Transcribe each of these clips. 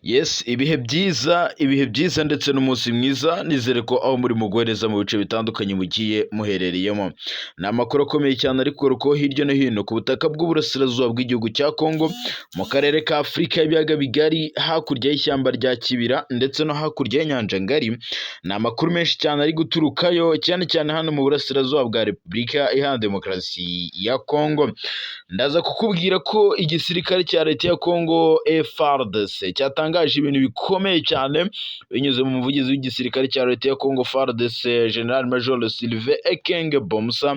Yes, ibihe byiza, ibihe byiza ndetse n'umunsi mwiza. Nizere ko aho muri muguwe neza mu bice bitandukanye mugiye muherereyemo. Ni amakuru akomeye cyane ari kugarukaho hirya no hino ku butaka bw'uburasirazuba bw'igihugu cya Congo, mu karere ka Afurika y'ibiyaga bigari, hakurya y'ishyamba rya Kibira ndetse no hakurya y'inyanja ngari. Ni amakuru menshi cyane ari guturukayo, cyane cyane hano mu burasirazuba bwa Repubulika Iharanira Demokarasi ya Congo. Ndaza kukubwira ko igisirikare cya leta ya Congo FARDC cyatangaje ibintu bikomeye cyane binyuze mu muvugizi w'igisirikare cya leta ya Congo FARDC, General Major Sylvain Ekenge Bomusa.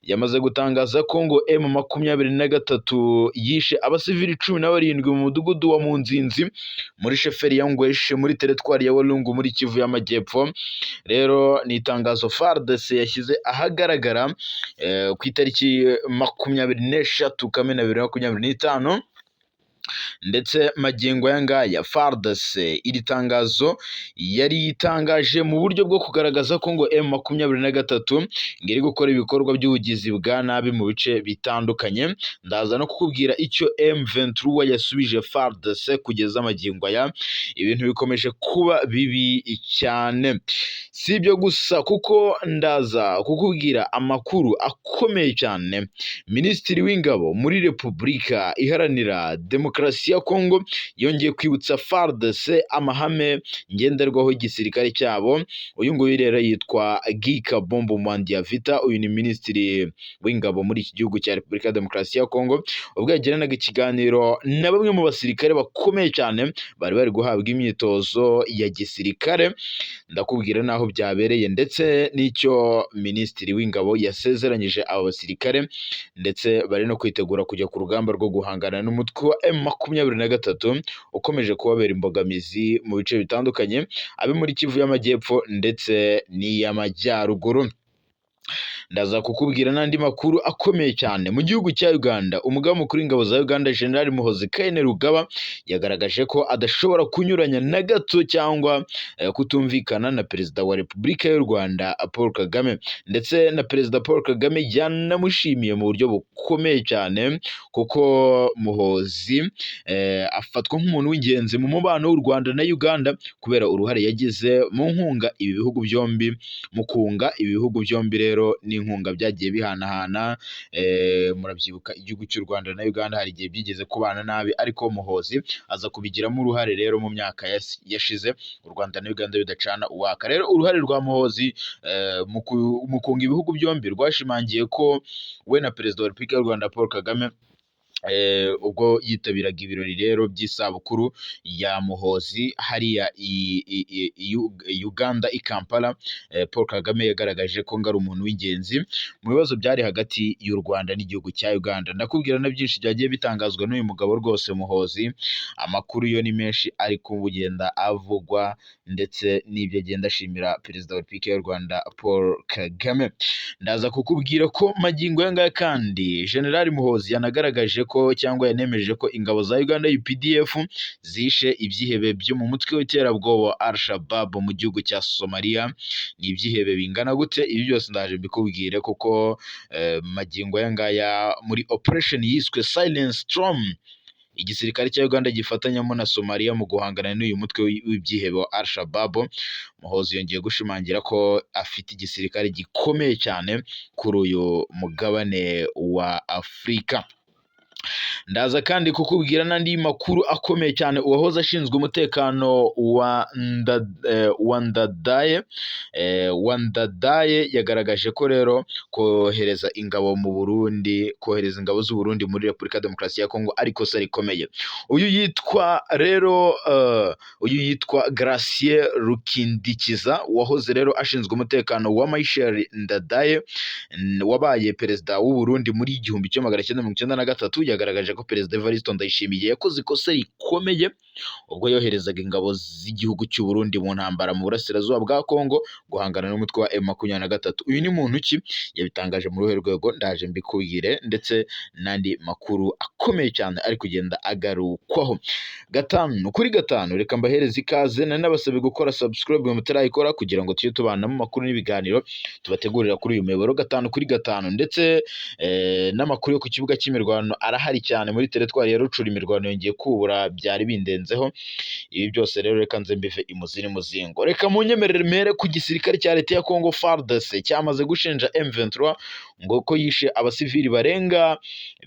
Yamaze gutangaza ko ngo M23 yishe abasivili 17 mu mudugudu wa Munzinzi muri sheferi ya Ngweshe muri teritwari ya Walungu muri Kivu y'Amajyepfo. Rero ni itangazo FARDC yashyize ahagaragara ku itariki 23 Kamena 2025. Ndetse magingo aya ngaya FARDC iri tangazo yari itangaje mu buryo bwo kugaragaza ko ngo M23 ngo iri gukora ibikorwa by'ubugizi bwa nabi mu bice bitandukanye. Ndaza no kukubwira icyo M23 yasubije FARDC. Kugeza magingo aya ibintu bikomeje kuba bibi cyane. Si ibyo gusa, kuko ndaza kukubwira amakuru akomeye cyane. Minisitiri w'Ingabo muri Repubulika Iharanira Demokarasi ya Kongo yongeye kwibutsa FARDC amahame ngenderwaho y'igisirikare cyabo. Uyu nguyu rero yitwa Guy Kabombo Muadiamvita. Uyu ni Minisitiri w'Ingabo muri iki gihugu cya Repubulika ya Demokarasi ya Kongo. Ubwo yagiranaga ikiganiro na bamwe mu basirikare bakomeye cyane bari bari guhabwa imyitozo ya gisirikare, ndakubwira n'aho byabereye ndetse n'icyo Minisitiri w'Ingabo yasezeranyije aba basirikare, ndetse bari no kwitegura kujya ku rugamba rwo guhangana n'umutwe wa M23 ukomeje kubabera imbogamizi mu bice bitandukanye, abe muri Kivu y'Amajyepfo ndetse n'iy'Amajyaruguru. Ndaza kukubwira n'andi makuru akomeye cyane. Mu gihugu cya Uganda, umugaba mukuru w'ingabo za Uganda, General Muhoozi Kainerugaba, yagaragaje ko adashobora kunyuranya na gato cyangwa kutumvikana na Perezida wa Repubulika y'u Rwanda Paul Kagame. Ndetse na Perezida Paul Kagame yanamushimiye mu buryo bukomeye cyane, kuko Muhoozi afatwa nk'umuntu w'ingenzi mu mubano w'u Rwanda na Uganda kubera uruhare yagize mu nkunga ibi bihugu byombi, mu kunga ibi bihugu byombi rero n'inkunga byagiye bihanahana. Murabyibuka, igihugu cy'u Rwanda na Uganda hari igihe byigeze kubana nabi, ariko Muhoozi aza kubigiramo uruhare. Rero mu myaka yashize u Rwanda na Uganda bidacana uwaka. Rero uruhare rwa Muhoozi mu kunga ibihugu byombi rwashimangiye ko we na Perezida wa Repubulika y'u Rwanda Paul Kagame, ubwo yitabiraga ibirori rero by'isabukuru ya Muhoozi hariya i Uganda i Kampala, Paul Kagame yagaragaje ko ngo ari umuntu w'ingenzi mu bibazo byari hagati y'u Rwanda n'igihugu cya Uganda. Ndakubwira na byinshi byagiye bitangazwa n'uyu mugabo rwose Muhoozi. Amakuru yo ni menshi ari kugenda avugwa, ndetse n'ibyo agenda ashimira Perezida wa Repubulika y'u Rwanda Paul Kagame. Ndaza kukubwira ko magingo aya ngaya kandi General Muhoozi yanagaragaje ko cyangwa yanemeje ko ingabo za Uganda UPDF zishe ibyihebe byo mu mutwe w'iterabwoba wa Al-Shabaab mu gihugu cya Somalia. Ni ibyihebe bingana gute? Ibi byose ndaje mbikubwire, kuko magingo aya ngaya muri operation yiswe Silent Storm igisirikare cya Uganda gifatanyamo na Somalia mu guhangana n'uyu mutwe w'ibyihebe wa Al-Shabaab, Muhoozi yongeye gushimangira ko afite igisirikare gikomeye cyane kuri uyu mugabane wa Afurika. Ndaza kandi kukubwira n'andi makuru akomeye cyane. Uwahoze ashinzwe umutekano wa Ndadaye yagaragaje ko rero kohereza ingabo mu Burundi, kohereza ingabo z'u Burundi muri Repubulika ya Demokarasi ya Kongo ari ikosa rikomeye. Uyu yitwa Gratien Rukindikiza, wahoze rero ashinzwe umutekano wa Michel Ndadaye, wabaye perezida w'u Burundi muri 1993, yagaragaje ko Perezida Evariste Ndayishimiye yakoze ikosa rikomeye ubwo yoherezaga ingabo z'igihugu cy'u Burundi mu ntambara mu burasirazuba bwa Kongo guhangana n'umutwe wa M23. Uyu ni muntu ki? Yabitangaje muri ruhe rwego? Ndaje mbikubwire, ndetse n'andi makuru akomeye cyane ari kugenda agarukwaho gatanu kuri gatanu. Reka mbahereze ikaze, nari nabasabye gukora subscribe mutarayikora kugira ngo tujye tubanamo amakuru n'ibiganiro tubategurira kuri uyu muyoboro gatanu kuri gatanu, ndetse n'amakuru yo ku kibuga cy'imirwano arahari. Arahari cyane muri teritwari ya Rucuru, imirwano yongeye kubura, byari bindenzeho. Ibi byose rero reka nze mbive imuzi n'umuzingo. Reka munyemerere mere ku gisirikare cya leta ya Congo FARDC cyamaze gushinja M23 ngo ko yishe abasivili barenga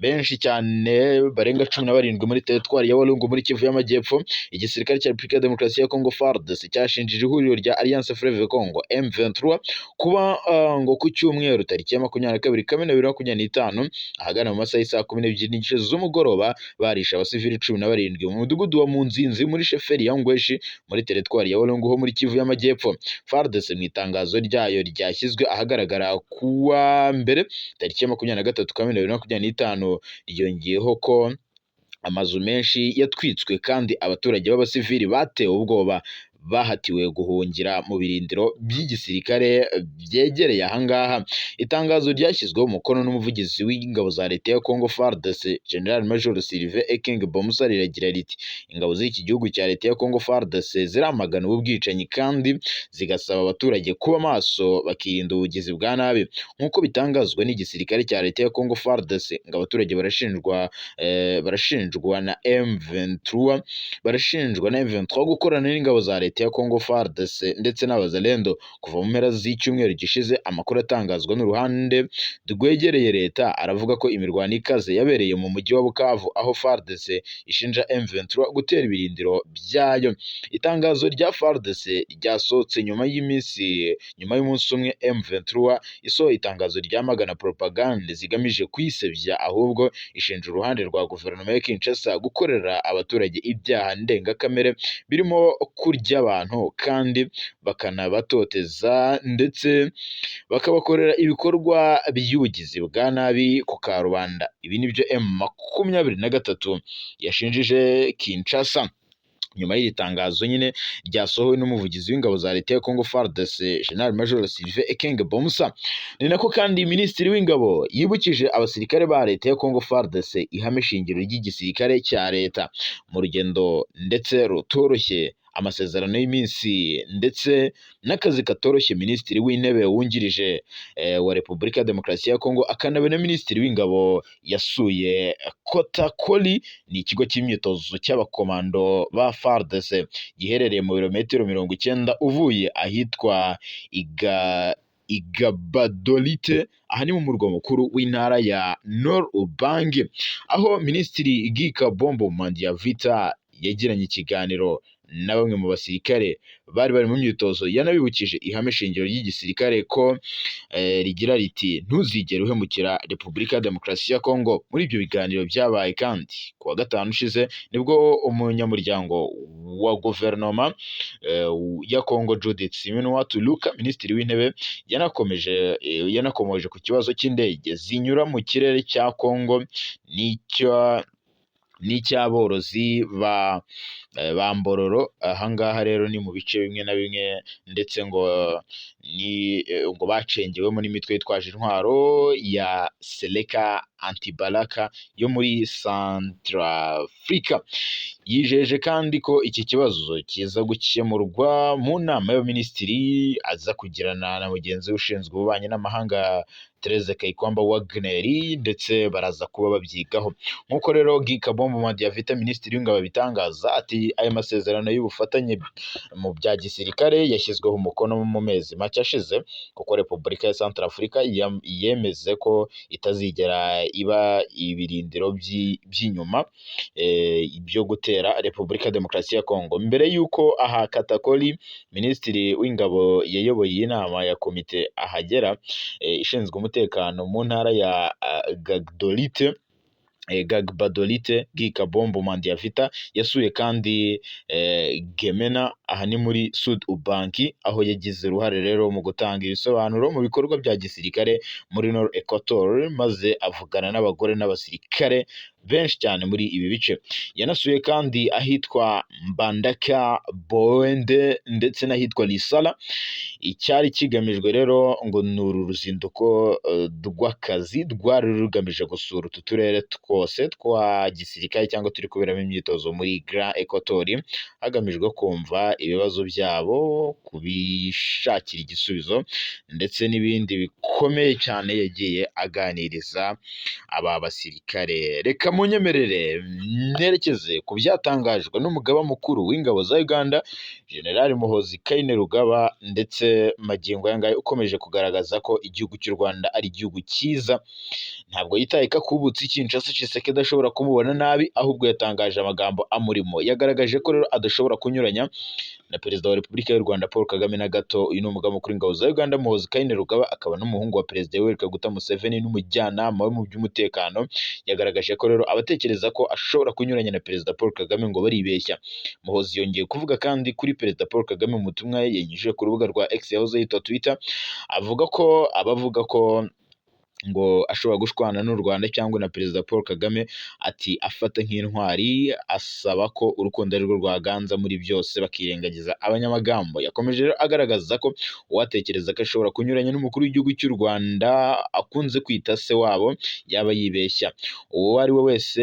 benshi cyane, barenga 17 muri teritwari ya Walungu muri Kivu y'Amajyepfo. Igisirikare cya Repubulika ya Demokarasi ya Congo FARDC cyashinjije ihuriro rya Alliance Fleuve Congo M23 kuba ngo ku cyumweru tariki ya 22 Kamena 2025 ahagana mu masaha y'isaa 12:30 z'umugoroba barishe abasivili 17 mu mudugudu wa Munzinzi muri sheferi ya Ngweshi muri teritwari ya Walungu ho muri Kivu y'Amajyepfo. FARDC mu itangazo ryayo ryashyizwe ahagaragara kuwa mbere tariki ya 23 Kamena 2025 ryongeyeho ko amazu menshi yatwitswe kandi abaturage b'abasivili batewe ubwoba bahatiwe guhungira mu birindiro by'igisirikare byegereye ahangaha. Itangazo ryashyizweho umukono n'umuvugizi w'ingabo za leta ya Congo FARDC General Major Sylvain Ekenge Bomusa riragira riti: ingabo z'iki gihugu cya leta ya Congo FARDC ziramagana ubu bwicanyi kandi zigasaba abaturage kuba maso bakirinda ubugizi bwa nabi. Nk'uko bitangazwa n'igisirikare cya leta ya Congo FARDC, ngo abaturage barashinjwa na M23 gukorana n'ingabo za leta ya Congo FARDC ndetse n'abazalendo kuva mu mpera z'icyumweru gishize. Amakuru atangazwa n'uruhande rwegereye leta aravuga ko imirwano ikaze yabereye mu mujyi wa Bukavu aho FARDC ishinja M23 gutera ibirindiro byayo. Itangazo rya FARDC ryasohotse nyuma y'umunsi umwe M23 isohoye itangazo ryamagana propagande zigamije kuyisebya, ahubwo ishinja uruhande rwa guverinoma ya Kinshasa gukorera abaturage ibyaha ndengakamere birimo kurya abantu kandi bakanabatoteza ndetse bakabakorera ibikorwa by'ubugizi bwa nabi ku karubanda. Ibi nibyo M23 yashinjije Kinshasa. Nyuma y'iri tangazo nyine ryasohowe n'umuvugizi w'ingabo za leta ya Congo FARDC General Major Sylvain Ekenge Bomusa, ni nako kandi minisitiri w'ingabo yibukije abasirikare ba leta ya Congo FARDC ihame shingiro ry'igisirikare cya leta mu rugendo ndetse rutoroshye, amasezerano y'iminsi ndetse n'akazi katoroshye. Minisitiri w'intebe wungirije wa Repubulika ya Demokarasi ya Kongo akanaba na minisitiri w'ingabo yasuye Kotakoli, ni ikigo cy'imyitozo cy'abakomando ba FARDC giherereye mu birometero 90 uvuye ahitwa Igabadolite, aha ni mu murwa mukuru w'intara ya Nord Ubangi, aho minisitiri Guy Kabombo Mandiavita yagiranye ikiganiro na bamwe mu basirikare bari mu myitozo. Yanabibukije ihame shingiro ry'igisirikare ko rigira riti: ntuzigere uhemukira Repubulika ya Demokarasi ya Kongo. Muri ibyo biganiro byabaye kandi ku wa gatanu ushize nibwo umunyamuryango wa guverinoma ya Kongo Judith Suminwa Tuluka, minisitiri w'intebe, yanakomeje ku kibazo cy'indege zinyura mu kirere cya Kongo n'icy'aborozi ba Mbororo. Ahangaha rero ni mu bice bimwe na bimwe ndetse ngo ni ngo bacengewemo n'imitwe yitwaje intwaro ya Seleka Antibalaka yo muri Centrafrica. Yijeje kandi ko iki kibazo kiza gukemurwa mu nama y'abaminisitiri aza kugirana na mugenzi we ushinzwe ububanyi n'amahanga Therese Kayikwamba Wagner, ndetse baraza kuba babyigaho. Nk'uko rero Guy Kabombo Muadiamvita minisitiri w'ingabo abitangaza, ati aya masezerano y'ubufatanye mu bya gisirikare yashyizweho umukono mu mezi make ashize, kuko Repubulika ya Centrafrica yemeze ko itazigera iba ibirindiro by'inyuma byo gutera Repubulika ya Demokarasi ya Kongo. Mbere y'uko aha Katakoli minisitiri w'ingabo yayoboye iyi nama ya komite ahagera ishinzwe umutekano mu ntara ya Gagbadolite, Guy Kabombo Muadiamvita yasuye kandi Gemena, aha ni muri Sud Ubangi, aho yagize uruhare rero mu gutanga ibisobanuro mu bikorwa bya gisirikare muri Nord Equator, maze avugana n'abagore n'abasirikare benshi cyane muri ibi bice. Yanasuye kandi ahitwa Mbandaka Boende ndetse n'ahitwa Lisala. Icyari kigamijwe rero ngo ni uru ruzinduko rw'akazi rwari rugamije gusura utu turere twose twa gisirikare cyangwa turi kuberamo imyitozo muri Grand Equator, hagamijwe kumva ibibazo byabo, kubishakira igisubizo ndetse n'ibindi bikomeye cyane yagiye aganiriza aba basirikare. Reka Reka munyemerere nerekeze ku byatangajwe n'umugaba mukuru w'ingabo za Uganda, General Muhoozi Kainerugaba, ndetse magingo aya ngaya ukomeje kugaragaza ko igihugu cy'u Rwanda ari igihugu cyiza. Ntabwo yitaye ko akubutse Kinshasa Tshisekedi ashobora kumubona nabi, ahubwo yatangaje amagambo amurimo. Yagaragaje ko rero adashobora kunyuranya na Perezida wa Repubulika y'u Rwanda Paul Kagame na gato. Uyu ni umugaba mukuru w'ingabo za Uganda Muhoozi Kainerugaba, akaba n'umuhungu wa Perezida Yoweri Kaguta Museveni n'umujyanama we mu by'umutekano. Yagaragaje ko rero abatekereza ko ashobora kunyuranya na Perezida Paul Kagame ngo baribeshya. Muhoozi yongeye kuvuga kandi kuri Perezida Paul Kagame mu butumwa yanyujije ku rubuga rwa X yahoze yitwa Twitter, avuga ko abavuga ko ngo ashobora gushwana n'u Rwanda cyangwa na Perezida Paul Kagame, ati afata nk'intwari, asaba ko urukundo ari rwo rwaganza muri byose bakirengagiza abanyamagambo. Yakomeje rero agaragaza ko uwatekereza ko ashobora kunyuranya n'umukuru w'igihugu cy'u Rwanda akunze kwita se wabo yaba yibeshya. Uwo ari we wese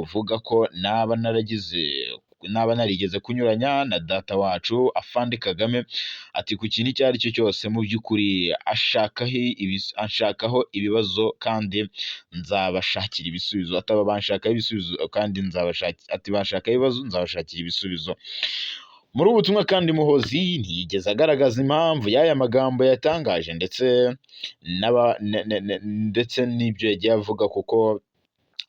uvuga ko naba narigeze kunyuranya na data wacu Afande Kagame, ati ku kintu icyo ari cyo cyose, mu by'ukuri anshakaho ibibazo kandi nzabashakira ibisubizo. Ataba banshakaho ibisubizo kandi nzabashakira, ati banshakaho ibibazo nzabashakira ibisubizo. Muri ubu butumwa kandi Muhoozi ntiyigeze agaragaza impamvu y'aya magambo yatangaje ndetse n'ibyo yagiye avuga, kuko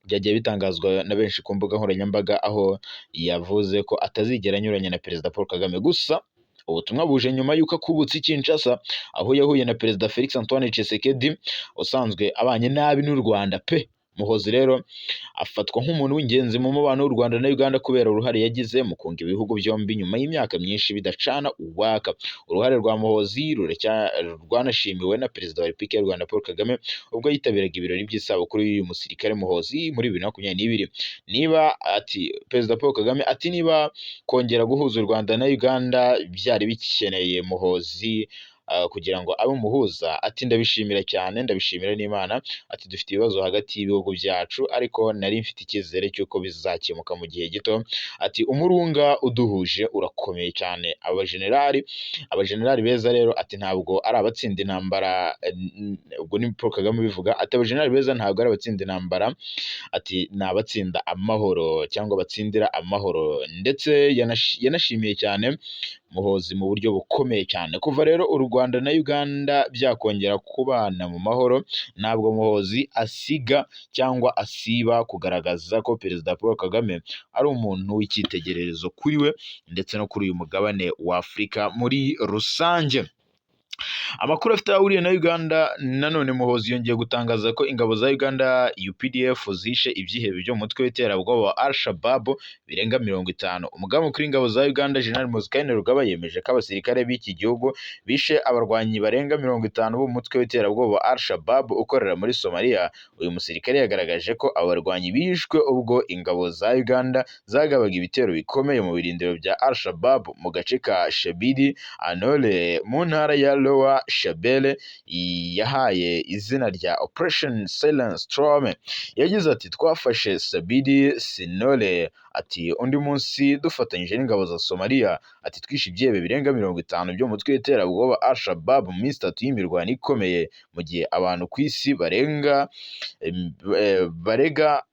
byagiye bitangazwa na benshi ku mbuga nkoranyambaga, aho yavuze ko atazigera anyuranya na Perezida Paul Kagame. Gusa ubutumwa buje nyuma y'uko akubutse i Kinshasa, aho yahuye na Perezida Felix Antoine Tshisekedi usanzwe abanye nabi n'u Rwanda pe. Muhoozi rero afatwa nk'umuntu w'ingenzi mu mubano w'u Rwanda na Uganda kubera uruhare yagize mu kunga ibihugu byombi nyuma y'imyaka myinshi bidacana uwaka. Uruhare rwa Muhoozi rwanashimiwe na Perezida wa Repubulika y'u Rwanda Paul Kagame ubwo yitabiraga ibirori by'isabukuru y'uyu musirikare Muhoozi muri 2022. Niba ati Perezida Paul Kagame ati niba kongera guhuza u Rwanda na Uganda byari bikeneye Muhoozi kugira ngo abe umuhuza, ati ndabishimira cyane, ndabishimira n'Imana. Ati dufite ibibazo hagati y'ibihugu byacu, ariko nari mfite icyizere cy'uko bizakemuka mu gihe gito. Ati umurunga uduhuje urakomeye cyane. Abajenerali beza rero, ati ntabwo ari abatsinda intambara, ubwo ni Paul Kagame ubivuga, ati abajenerali beza ntabwo ari abatsinda intambara, ati ni abatsinda amahoro cyangwa batsindira amahoro. Ndetse yanashimiye cyane Muhoozi mu buryo bukomeye cyane. Kuva rero u Rwanda na Uganda byakongera kubana mu mahoro, ntabwo Muhoozi asiga cyangwa asiba kugaragaza ko Perezida Paul Kagame ari umuntu w'icyitegererezo kuri we ndetse no kuri uyu mugabane wa Afurika muri rusange. Amakuru afite aho ahuriye na Uganda nanone, Muhoozi yongeye gutangaza ko ingabo za Uganda UPDF zishe ibyihebe byo mu mutwe w'iterabwoba wa Al-Shabaab birenga 50. Umugaba mukuru w'ingabo za Uganda General Muhoozi Kainerugaba yemeje ko abasirikare b'iki gihugu bishe abarwanyi barenga 50 b'umutwe w'iterabwoba wa Al-Shabaab ukorera muri Somalia. Uyu musirikare yagaragaje ko abo barwanyi bishwe ubwo ingabo za Uganda zagabaga ibitero bikomeye mu birindiro bya Al-Shabaab mu gace ka Shabili Anole mu ntara ya Lower Shabelle, yahaye izina rya Operation Silent Storm. Yagize ati twafashe Sabidi Sinole, ati undi munsi dufatanyije n'ingabo za Somalia, ati twishe ibyihebe birenga 50 byo mu mutwe w'iterabwoba Al-Shabaab mu minsi 3 y'imirwano ikomeye, mu gihe abantu ku isi barenga barega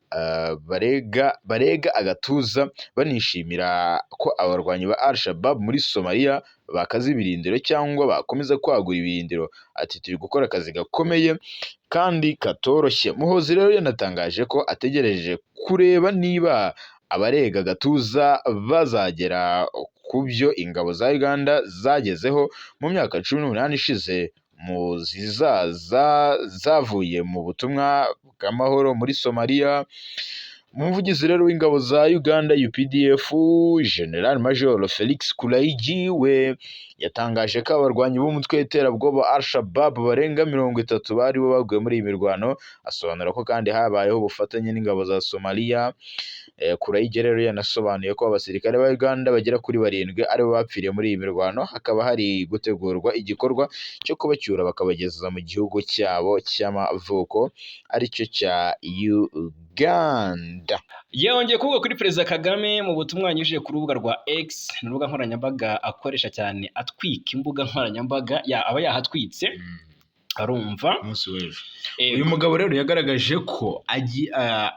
barega barega agatuza banishimira ko abarwanyi ba Al-Shabaab muri Somalia bakaza ibirindiro cyangwa bakomeza kwagura ibirindiro, ati turi gukora akazi gakomeye kandi katoroshye. Muhoozi rero yanatangaje ko ategereje kureba niba abarega agatuza bazagera ku byo ingabo za Uganda zagezeho mu myaka 18 ishize mu zizaza zavuye mu butumwa bw'amahoro muri Somalia. Umuvugizi rero w'ingabo za Uganda UPDF, General Major Felix Kulayigye, we yatangaje ko abarwanyi b'umutwe w'iterabwoba Al-Shabaab barenga 30 bari bo baguye muri iyi mirwano, asobanura ko kandi habayeho ubufatanye n'ingabo za Somalia. Kulayigye rero yanasobanuye ko abasirikare ba Uganda bagera kuri 7 aribo bapfiriye muri iyi mirwano, hakaba hari gutegurwa igikorwa cyo kubacyura bakabageza mu gihugu cyabo cy'amavuko aricyo cya Uganda. Yongeye kuvuga kuri Perezida Kagame mu butumwa yanyujije ku rubuga rwa X, ni urubuga nkoranyambaga akoresha cyane atwika imbuga nkoranyambaga, aba yahatwitse arumva. Umunsi w'ejo uyu mugabo rero yagaragaje ko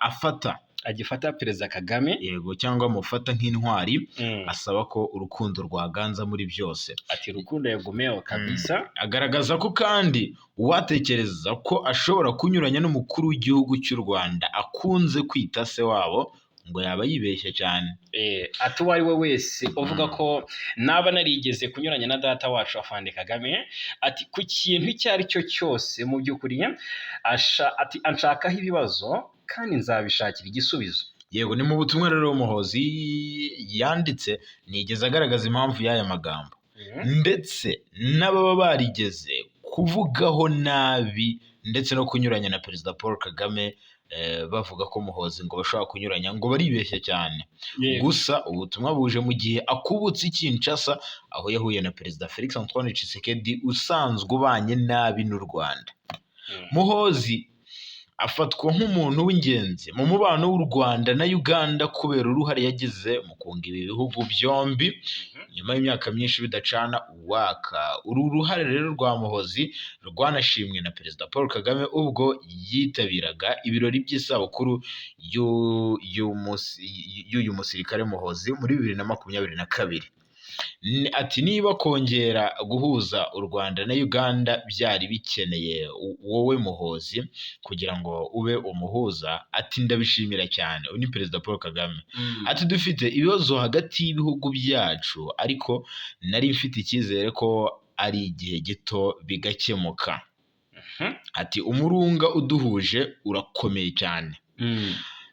afata Agifata Perezida Kagame. Yego, cyangwa amufata nk'intwari, asaba ko urukundo rwaganza muri byose. Ati urukundo yagumeho kabisa. Agaragaza ko kandi uwatekereza ko ashobora kunyuranya n'umukuru w'igihugu cy'u Rwanda akunze kwita se wabo ngo yaba yibeshya cyane. Ati uwo ari we wese uvuga ko naba narigeze kunyuranya na data wacu Afande Kagame, ati ku kintu icyo ari cyo cyose, mu by'ukuri ati anshakaho ibibazo kandi nzabishakira igisubizo. Yego, ni mu butumwa rero Muhozi yanditse, nigeze agaragaza impamvu y'aya magambo, ndetse n'ababa barigeze kuvugaho nabi ndetse no kunyuranya na Perezida Paul Kagame, bavuga ko Muhozi ngo bashobora kunyuranya, ngo baribeshya cyane. Gusa ubutumwa buje mu gihe akubutse i Kinshasa, aho yahuye na Perezida Felix Antoine Tshisekedi usanzwe ubanye nabi n'u Rwanda. Muhozi afatwa nk'umuntu w'ingenzi mu mubano w'u Rwanda na Uganda kubera uruhare yagize mu kunga ibi bihugu byombi nyuma y'imyaka myinshi bidacana uwaka. Uru ruhare rero rwa Muhozi rwanashimwe na Perezida Paul Kagame ubwo yitabiraga ibirori by'isabukuru y'uyu musirikare Muhozi muri 2022. Ati niba kongera guhuza u Rwanda na Uganda byari bikeneye wowe Muhozi kugira ngo ube umuhuza, ati ndabishimira cyane. Uyu ni Perezida Paul Kagame. Ati dufite ibibazo hagati y'ibihugu byacu, ariko nari mfite icyizere ko ari igihe gito bigakemuka. Ati umurunga uduhuje urakomeye cyane.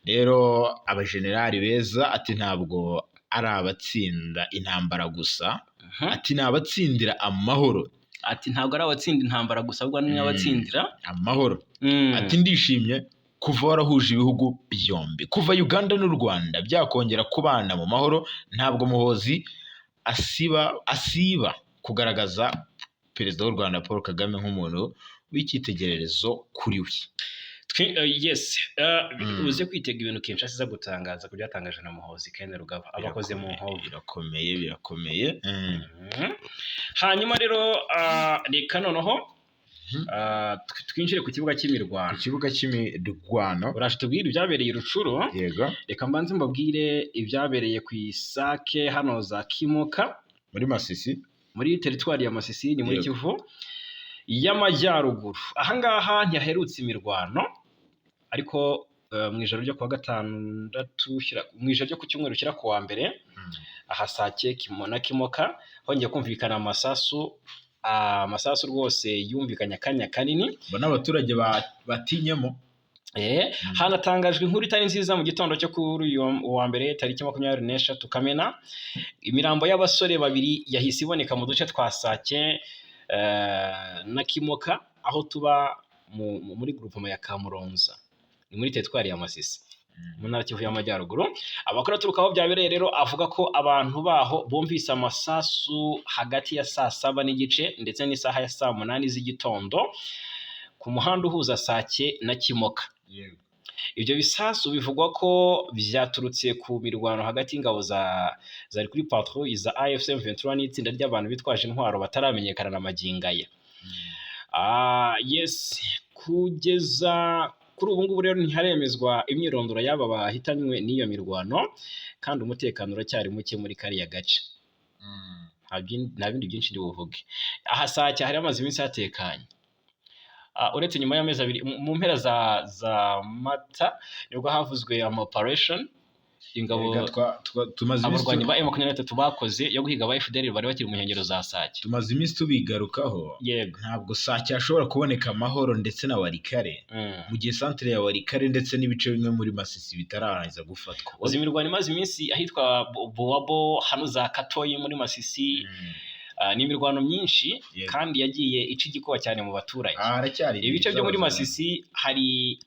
Rero abajenerali beza, ati ntabwo ari abatsinda intambara gusa, ati ni abatsindira amahoro. Ati ntabwo ari abatsinda intambara gusa, ahubwo ni n'abatsindira amahoro. Ati ndishimye kuva warahuje ibihugu byombi, kuva Uganda n'u Rwanda byakongera kubana mu mahoro. Ntabwo Muhozi asiba kugaragaza Perezida w'u Rwanda Paul Kagame nk'umuntu w'icyitegererezo kuri we. Yes, uze kwitega ibintu Kinshasa iza gutangaza ku byatangaje na Muhozi Kainerugaba abakoze mu nkovu. Birakomeye, birakomeye. Hanyuma rero reka noneho twinjire ku kibuga cy'imirwano. Ku kibuga cy'imirwano. Uraje tubwire ibyabereye i Rucuru. Yego. Reka mbanze mbabwire ibyabereye ku Isake hano za Kimoka. Muri Masisi. Muri teritwari ya Masisi, ni muri Kivu y'Amajyaruguru. Ahangaha ntihaherutse imirwano, ariko mu ijoro ryo kuwa gatandatu, mu ijoro ryo ku cyumweru ushyira ku wa mbere, aha Sake na Kimoka hongeye kumvikana amasasu, amasasu rwose yumvikanye akanya kanini. Mbona abaturage batinyemo. Hanatangajwe inkuru itari nziza mu gitondo cyo kuri uyu wa mbere tariki 23 Kamena. Imirambo y'abasore babiri yahise iboneka mu duce twa Sake na Kimoka, aho tuba muri groupement ya Kamuronza, ni muri teritwari ya Masisi, mu ntara Kivu y'Amajyaruguru. Amakuru aturuka aho byabereye rero avuga ko abantu baho bumvise amasasu hagati ya saa 7:30 ndetse n'isaha ya saa 8 z'igitondo ku muhanda uhuza Sake na Kimoka. Ibyo bisasu bivugwa ko byaturutse ku mirwano hagati y'ingabo zari kuri patrouille za AFC M23 n'itsinda ry'abantu bitwaje intwaro bataramenyekana na magingo aya. Yes, kugeza kuri ubu ngubu rero ntiharemezwa imyirondoro y'aba bahitanywe n'iyo mirwano, kandi umutekano uracyari muke muri kariya gace. Nta bindi byinshi ndi buvuge. Aha Sake hari hamaze iminsi hatekanye. Uretse nyuma y'amezi abiri mu mpera za Mata nibwo havuzwe ama operation ingabo abarwanyi ba M23 bakoze yo guhiga aba FDL bari bakiri mu nkengero za Sake. Tumaze iminsi tubigarukaho. Yego. Ntabwo Sake hashobora kuboneka amahoro ndetse na Walikare mu gihe centre ya Walikare ndetse n'ibice bimwe muri Masisi bitararangiza gufatwa. Uzi imirwano imaze iminsi ahitwa Boabo hano za Katoyi muri Masisi. Ni imirwano myinshi kandi yagiye ica igikuba cyane mu baturage. Ibice byo muri Masisi hari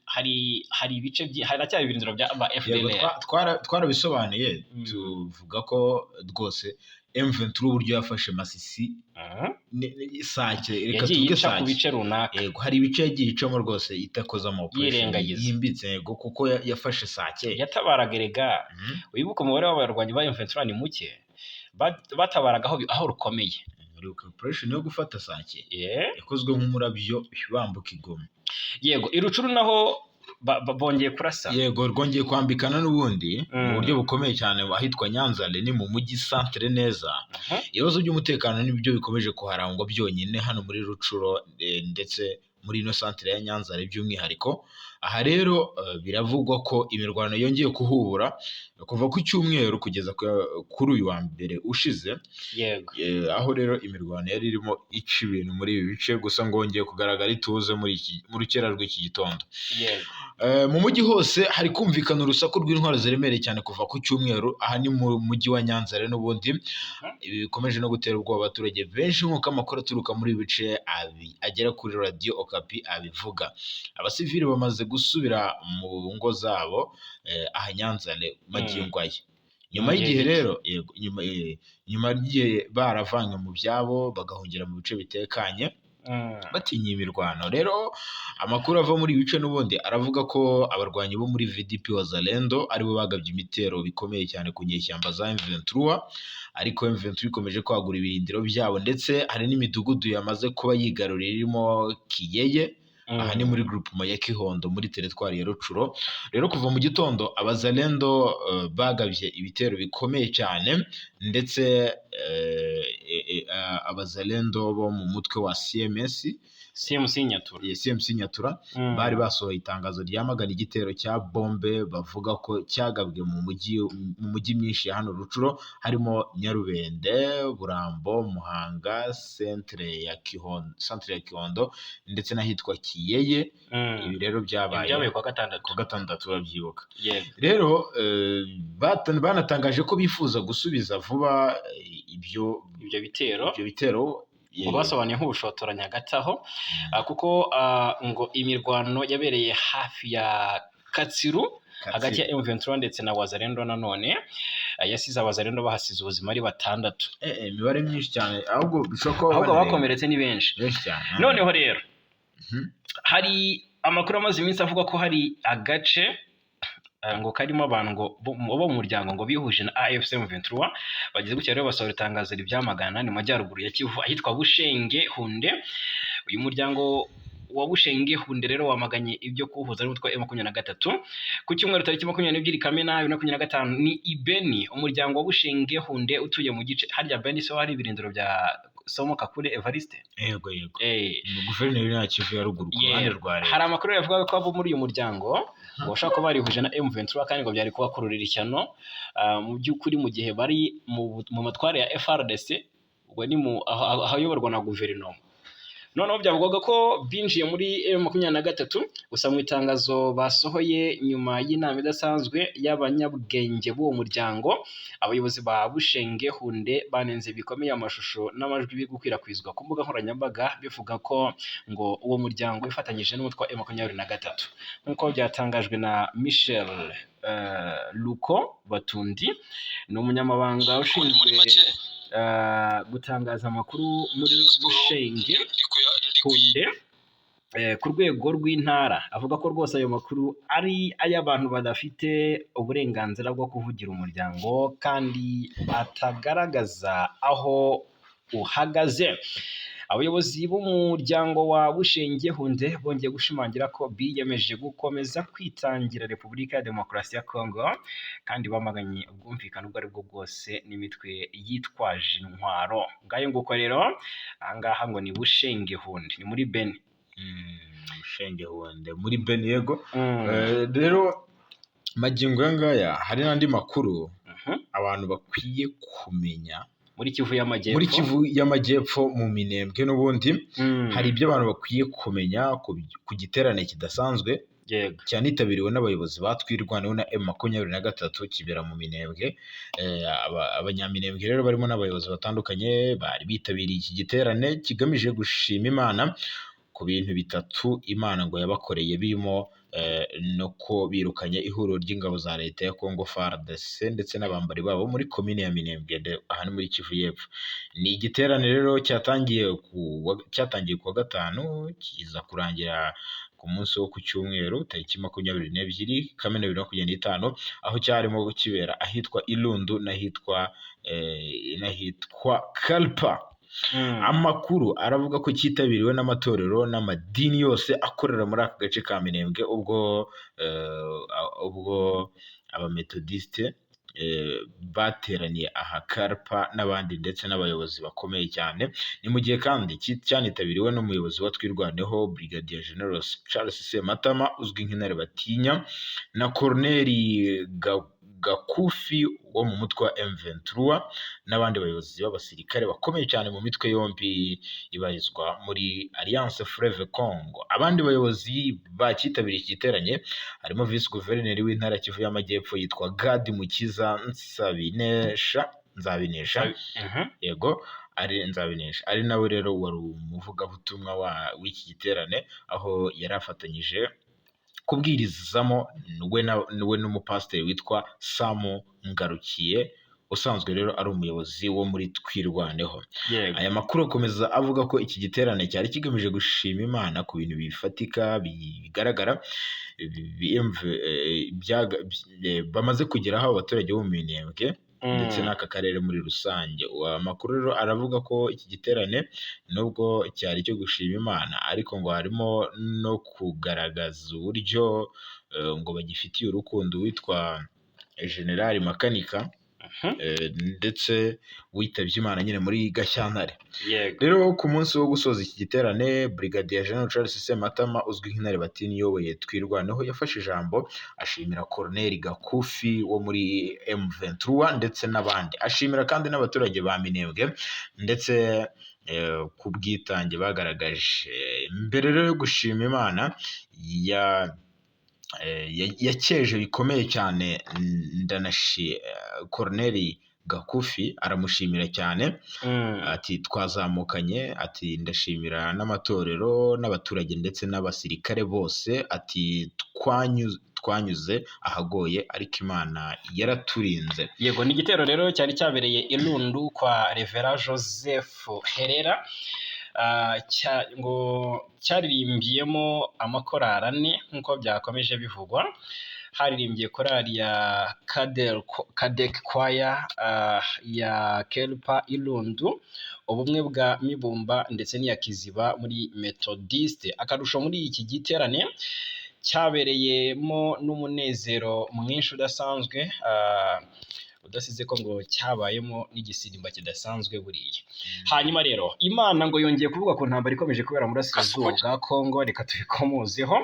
ibice haracyari ibirindiro bya FDLR. Twarabisobanuye tuvuga ko rwose M23 uburyo yafashe Masisi Sake, reka tuvuge Sake ku bice runaka. Yego, hari ibice yagiye icamo rwose itakoza mu operation yimbitse, yego, kuko yafashe Sake yatabaraga. Erega wibuka umubare w'abarwanyi ba M23 ni muke, batabaraga aho rukomeye. Operation yo gufata Sake yakozwe nk'umurabyo bambuka Igoma. Yego, i Rucuru naho Bongeye kurasa. Yego, rwongeye kwambikana n'ubundi mu buryo bukomeye cyane ahitwa Nyanzale, ni mu mujyi centre neza. Ibibazo by'umutekano nibyo bikomeje kuharangwa byonyine hano muri Rucuro, ndetse muri ino centre ya Nyanzale by'umwihariko. Aha rero biravugwa ko imirwano yongeye kuhubura kuva ku cyumweru kugeza kuri uyu wa mbere ushize. Aho rero imirwano yari irimo ica ibintu muri ibi bice, gusa ngo hongeye kugaragara ituze mu rukera rw'iki gitondo. Mu mujyi hose hari kumvikana urusaku rw'intwaro ziremereye cyane kuva ku cyumweru. Aha ni mu mujyi wa Nyanza rero n'ubundi. Ibi bikomeje no gutera ubwoba abaturage benshi, nk'uko amakuru aturuka muri ibi bice agera kuri Radiyo Okapi abivuga. Abasivili bamaze gusubira mu ngo zabo aha Nyanzale magingo aya. Nyuma Mu gihe y'igihe gito. rero, yego, nyuma y'igihe baravanywe mu byabo bagahungira mu bice bitekanye batinya imirwano. Rero amakuru ava muri ibi bice n'ubundi aravuga ko abarwanyi bo muri VDP Wazalendo aribo bagabye ibitero bikomeye cyane ku nyeshyamba za M23, ariko M23 ikomeje kwagura ibirindiro byabo, ndetse hari n'imidugudu yamaze kuba yigarurira irimo Kiyeye. Aha ni muri groupement ya Kihondo muri teritwari ya Rucuro. Rero kuva mu gitondo abazalendo bagabye ibitero bikomeye cyane, ndetse abazalendo bo mu mutwe wa CMS, CMC Nyatura. CMC Nyatura, bari basohoye itangazo ryamagana igitero cya bombe bavuga ko cyagabwe mu mujyi myinshi ya hano Rucuro, harimo Nyarubende, Burambo, Muhanga, centre ya Kihondo ndetse n'ahitwa Kiyeye. Ibi rero byabaye Byabaye kuwa gatandatu. Ku gatandatu, urabyibuka. Yego. Rero banatangaje ko bifuza gusubiza vuba ibyo Ibyo bitero. Ibyo bitero. Ngo basobanuye nk'ubushotoranyi hagati aho, kuko ngo imirwano yabereye hafi ya Katsiru hagati ya M23 ndetse na Wazalendo nanone, yasize Abazalendo bahasize ubuzima ari batandatu. Imibare myinshi cyane, ahubwo bishobora kuba Ahubwo banarenga. abakomeretse ni benshi. Benshi cyane. Noneho rero hari amakuru amaze iminsi avuga ko hari agace ngo karimo abantu ngo bo mu muryango ngo bihuje na AFC M23. Bagize gutya rero basohora itangazo ribyamagana. Ni mu majyaruguru ya Kivu ahitwa Bushenge Hunde. Uyu muryango wa Bushenge Hunde rero wamaganye ibyo kuwuhuza n'umutwe wa M23. Ku cyumweru tariki 22 Kamena 2025, ni i Beni. Umuryango wa Bushenge Hunde utuye mu gice harya Beni, so hari ibirindiro bya Somo Kakule Evariste. Yego. Ni guverineri w'intara Kivu ya ruguru ku ruhande rwa leta. Hari amakuru yavuga ko abo muri uyu muryango ngo bashobora kuba barihuje na M23 kandi ngo byari kubakururira ishyano. Mu by'ukuri mu gihe bari mu matware ya FARDC, ubwo ni mu ahayoborwa na guverinoma. Noneho byavugwaga ko binjiye muri M23. Gusa mu itangazo basohoye nyuma y'inama idasanzwe y'abanyabwenge b'uwo muryango, abayobozi ba Bushenge Hunde banenze bikomeye amashusho n'amajwi biri gukwirakwizwa ku mbuga nkoranyambaga bivuga ko ngo uwo muryango wifatanyije n'umutwe wa M23, nk'uko byatangajwe na Michel Luko Batundi, ni umunyamabanga ushinzwe gutangaza amakuru muri Bushenge Hunde ku rwego rw'intara. Avuga ko rwose ayo makuru ari ay'abantu badafite uburenganzira bwo kuvugira umuryango kandi atagaragaza aho uhagaze. Abayobozi b'umuryango wa Bushenge Hunde bongeye gushimangira ko biyemeje gukomeza kwitangira Repubulika ya Demokarasi ya Kongo, kandi bamaganye ubwumvikane ubwo ari bwo bwose n'imitwe yitwaje intwaro. Ngayo nguko rero, ahangaha ngo ni Bushenge Hunde, ni muri Beni. Bushenge Hunde muri Beni, yego. Rero magingo aya ngaya hari n'andi makuru abantu bakwiye kumenya. Muri Kivu y'Amajyepfo. Muri Kivu y'Amajyepfo mu Minembwe n'ubundi hari ibyo abantu bakwiye kumenya ku giterane kidasanzwe cyanitabiriwe n'abayobozi ba Twirwaneho na M23, kibera mu Minembwe. Abanyaminembwe rero barimo n'abayobozi batandukanye bari bitabiriye iki giterane kigamije gushima Imana ku bintu bitatu Imana ngo yabakoreye, birimo no ko birukanye ihuriro ry'ingabo za leta ya Congo FARDC ndetse n'abambari babo muri komine ya Minembwe, aha ni muri Kivu y'Epfo. Ni igiterane rero cyatangiye ku wa gatanu, kiza kurangira ku munsi wo ku cyumweru tariki 22 Kamena 2025, aho cyarimo kibera ahitwa Ilundu n'ahitwa Kalpa. Amakuru aravuga ko cyitabiriwe n'amatorero n'amadini yose akorera muri aka gace ka Minembwe, ubwo abametodisite bateraniye aha Karpa n'abandi ndetse n'abayobozi bakomeye cyane. Ni mu gihe kandi cyanitabiriwe n'umuyobozi wa Twirwaneho Brigadier General Charles Sematama uzwi nk'Intare Batinya, na Colonel Gakufi wo mu mutwe wa M23 n'abandi bayobozi b'abasirikare bakomeye cyane mu mitwe yombi ibarizwa muri Alliance Fleuve Congo. Abandi bayobozi bacyitabiriye iki giterane harimo Vice Guverineri w'Intara ya Kivu y'Amajyepfo yitwa Gad Mukiza Nzabinesha, yego ari Nzabinesha, ari nawe rero wari umuvugabutumwa w'iki giterane, aho yari afatanyije kubwirizamo we n'umupasiteri witwa Samu Ngarukiye, usanzwe rero ari umuyobozi wo muri Twirwaneho. Aya makuru akomeza avuga ko iki giterane cyari kigamije gushima Imana ku bintu bifatika bigaragara bamaze kugeraho abaturage bo mu Minembwe ndetse n'aka karere muri rusange. Amakuru rero aravuga ko iki giterane nubwo cyari icyo gushima Imana, ariko ngo harimo no kugaragaza uburyo ngo bagifitiye urukundo witwa General Makanika, ndetse witabye Imana nyine muri Gashyantare. Rero ku munsi wo gusoza iki giterane, Brigadier General Charles Sematama uzwi nk'Intare Batinya uyoboye Twirwaneho yafashe ijambo ashimira Colonel Gakufi wo muri M23 ndetse n'abandi, ashimira kandi n'abaturage ba Minembwe ndetse ku bwitange bagaragaje. Mbere rero yo gushima Imana yakeje bikomeye cyane Colonel Gakufi aramushimira cyane, ati twazamukanye, ati ndashimira n'amatorero n'abaturage ndetse n'abasirikare bose, ati twanyuze ahagoye ariko Imana yaraturinze. Yego, ni igitero rero cyari cyabereye i Lundu kwa Revera Joseph Herera, ngo cyaririmbiyemo amakorali ane nk'uko byakomeje bivugwa. Haririmbye korali ya Kadek Choir, ya Kelpa Ilundu, ubumwe bwa Mibumba ndetse n'iya Kiziba muri Methodiste. Akarusho muri iki giterane cyabereyemo n'umunezero mwinshi udasanzwe, udasize ko ngo cyabayemo n'igisirimba kidasanzwe buriya. Hanyuma rero Imana ngo yongeye kuvuga ku ntambara ikomeje kubera mu burasirazuba bwa Kongo, reka tubikomozeho.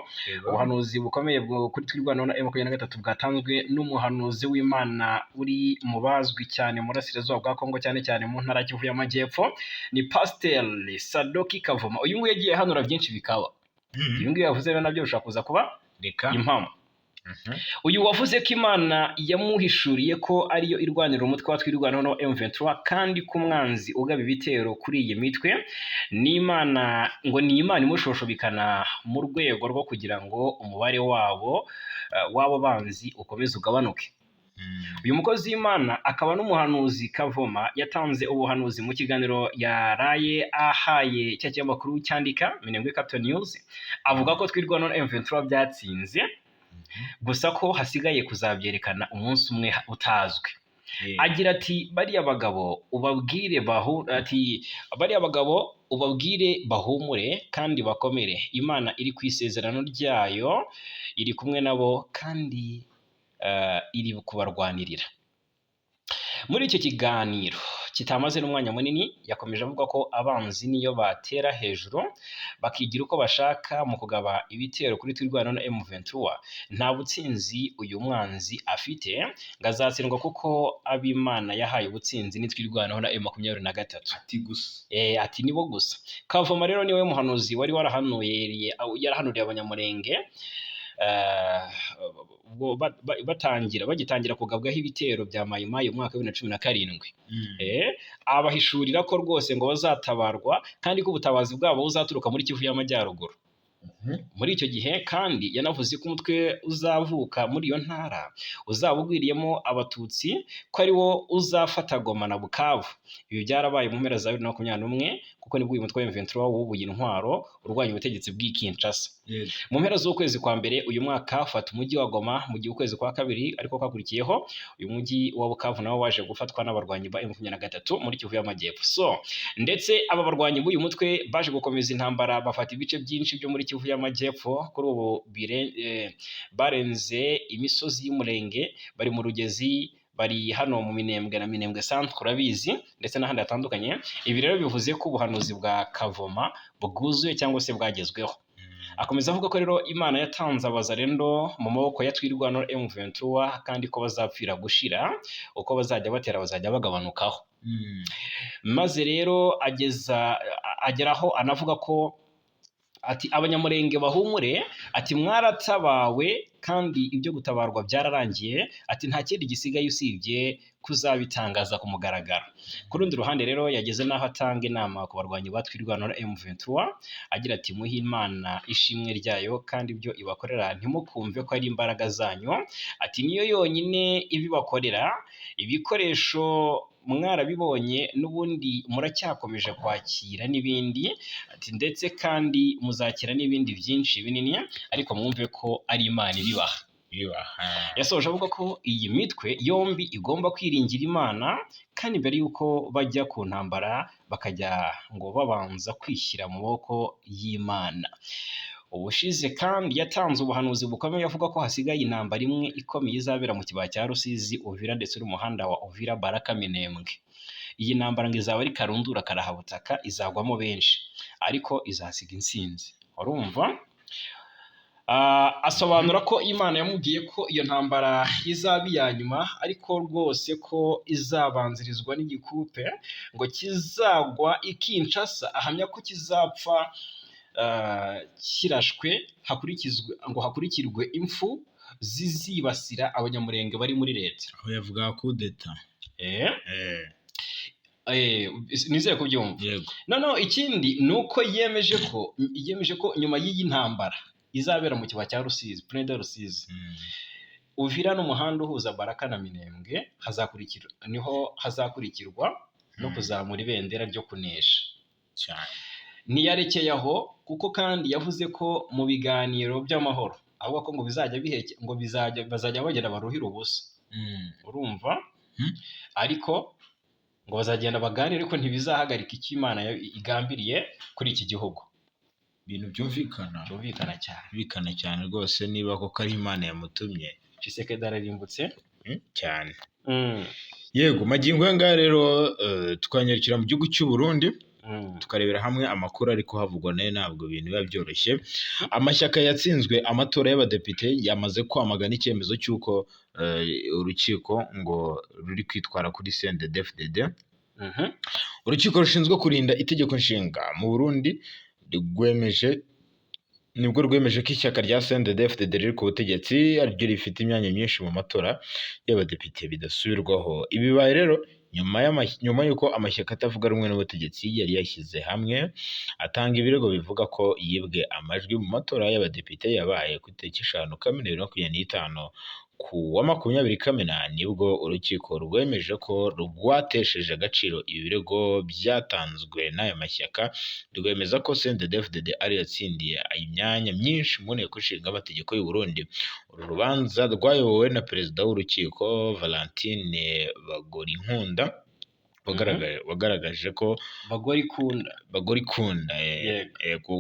Ubuhanuzi bukomeye kuri Twirwaneho na M23 bwatanzwe n'umuhanuzi w'Imana uri mu bazwi cyane mu burasirazuba bwa Kongo, cyane cyane mu ntara ya Kivu y'Amajyepfo, ni Pasiteri Sadoki Kavuma. Uyu nguyu yagiye ahanura byinshi bikaba. Ibi ngibi yavuze rero nabyo bishobora kuza kuba impamo. Uyu wavuze ko Imana yamuhishuriye ko ariyo irwanira umutwe wa Twirwaneho na M23, kandi ko umwanzi ugaba ibitero kuri iyi mitwe ni Imana, ngo ni Imana imushoshobikana mu rwego rwo kugira ngo umubare wabo w'abo banzi ukomeze ugabanuke. Uyu mukozi w'Imana akaba n'umuhanuzi Kavoma yatanze ubuhanuzi mu kiganiro yaraye ahaye cya kinyamakuru cyandika Minembwe Capital News, avuga ko Twirwaneho na M23 byatsinze, gusa ko hasigaye kuzabyerekana umunsi umwe utazwi. Agira ati bariya bagabo ubabwire ati bariya bagabo ubabwire bahumure kandi bakomere, Imana iri ku isezerano ryayo, iri kumwe nabo kandi iri kubarwanirira. Muri icyo kiganiro kitamaze n'umwanya munini, yakomeje avuga ko abanzi niyo batera hejuru bakigira uko bashaka mu kugaba ibitero kuri Twirwaneho na M23, nta butsinzi uyu mwanzi afite, ngo azatsindwa kuko ab'Imana yahaye ubutsinzi ni Twirwaneho na M23. Ati gusa. Ati nibo gusa. Kavoma rero niwe muhanuzi wari yarahanuriye Abanyamurenge bagitangira kugabwaho ibitero bya Mayimayi mu mwaka wa 2017. Abahishurira ko rwose ngo bazatabarwa kandi ko ubutabazi bwabo buzaturuka muri Kivu y'Amajyaruguru. Muri icyo gihe kandi yanavuze ko umutwe uzavuka muri iyo ntara uzaba ugwiriyemo Abatutsi, ko ari wo uzafata Goma na Bukavu. Ibi byarabaye mu mpera za 2021, kuko nibwo uyu mutwe wa M23 wubuye intwaro urwanya ubutegetsi bw'i Kinshasa. Mu mpera z'ukwezi kwa mbere uyu mwaka ufata umujyi wa Goma, mu gihe ukwezi kwa kabiri ariko kwakurikiyeho uyu mujyi wa Bukavu nawo waje gufatwa n'abarwanyi ba M23 muri Kivu y'Amajyepfo. So ndetse aba barwanyi b'uyu mutwe baje gukomeza intambara, bafata ibice byinshi byo muri Kivu y'Amajyepfo. Kuri ubu barenze imisozi y'Umurenge, bari mu Rugezi, bari hano mu Minembwe na Minembwe Centre, urabizi, ndetse n'ahandi hatandukanye. Ibi rero bivuze ko ubuhanuzi bwa Kavoma bwuzuye cyangwa se bwagezweho. Akomeza avuga ko rero Imana yatanze Abazarendo mu maboko ya Twirwaneho M23, kandi ko bazapfira gushira, uko bazajya batera bazajya bagabanukaho. Maze rero ageza ageraho anavuga ko ati Abanyamurenge bahumure, ati mwaratabawe kandi ibyo gutabarwa byararangiye, ati nta kindi gisigaye usibye kuzabitangaza ku mugaragaro. Ku rundi ruhande rero yageze n'aho atanga inama ku barwanyi ba Twirwaneho M23, agira ati muhe Imana ishimwe ryayo, kandi ibyo ibakorera ntimukumve ko ari imbaraga zanyu, ati niyo yonyine ibibakorera, ibikoresho mwarabibonye n'ubundi muracyakomeje kwakira n'ibindi, ati ndetse kandi muzakira n'ibindi byinshi binini, ariko mwumve ko ari Imana ibibaha. Yasoje avuga ko iyi mitwe yombi igomba kwiringira Imana, kandi mbere y'uko bajya ku ntambara bakajya ngo babanza kwishyira mu maboko y'Imana. Ubushize kandi yatanze ubuhanuzi bukomeye avuga ko hasigaye intambara imwe ikomeye izabera mu kibaya cya Rusizi, Uvira ndetse n'umuhanda wa Uvira Baraka Minembwe. Iyi ntambara ngo izaba ari karundura karahabutaka, izagwamo benshi ariko izasiga intsinzi. Urumva? Asobanura ko Imana yamubwiye ko iyo ntambara izaba iya nyuma, ariko rwose ko izabanzirizwa n'igikupe ngo kizagwa i Kinshasa, ahamya ko kizapfa kirashwe, hakurikizwe ngo hakurikirwe impfu zizibasira Abanyamurenge bari muri leta. Aho yavuga kudeta. Nizere kubyumva. Yego. Noneho ikindi ni uko yemeje ko nyuma y'iyi ntambara izabera mu kibaya cya Rusizi, Plaine de Rusizi, Uvira n'umuhanda uhuza Baraka na Minembwe, hazakurikira niho hazakurikirwa no kuzamura ibendera ryo kunesha. Cyane. Ntiyarekeye aho, kuko kandi yavuze ko mu biganiro by'amahoro avuga ko ngo bizajya biheke, ngo bizajya bazajya bagenda baruhira ubusa. Urumva? Ariko ngo bazagenda baganire, ariko ntibizahagarika icyo Imana igambiriye kuri iki gihugu. Ibintu byumvikana. Byumvikana cyane. Byumvikana cyane rwose, niba koko ari Imana yamutumye. Tshisekedi ararimbutse. Cyane. Yego, magingo aya ngaya rero twanyarukira mu gihugu cy'u Burundi, tukarebera hamwe amakuru ari kuhavugwa. Nayo ntabwo ibintu biba byoroshye. Amashyaka yatsinzwe amatora y'abadepite yamaze kwamagana icyemezo cy'uko urukiko ngo ruri kwitwara kuri CNDD-FDD. Urukiko rushinzwe kurinda itegeko nshinga mu Burundi rwemeje nibwo rwemeje ko ishyaka rya CNDD-FDD riri ku butegetsi ariryo rifite imyanya myinshi mu matora y'abadepite bidasubirwaho. Ibi bibaye rero nyuma y'uko amashyaka atavuga rumwe n'ubutegetsi yari yashyize hamwe atanga ibirego bivuga ko yibwe amajwi mu matora y'abadepite yabaye ku itariki 5 Kamena 2025. Ku wa 20 Kamena nibwo urukiko rwemeje ko rwatesheje agaciro ibi birego byatanzwe n'aya mashyaka, rwemeza ko CNDD-FDD ariyo yatsindiye imyanya myinshi mu nteko ishinga amategeko y'u Burundi. Uru rubanza rwayobowe na perezida w'urukiko Valentine Bagorinkunda, wagaragaje ko Bagore ikunda. Bagorikunda. Yego.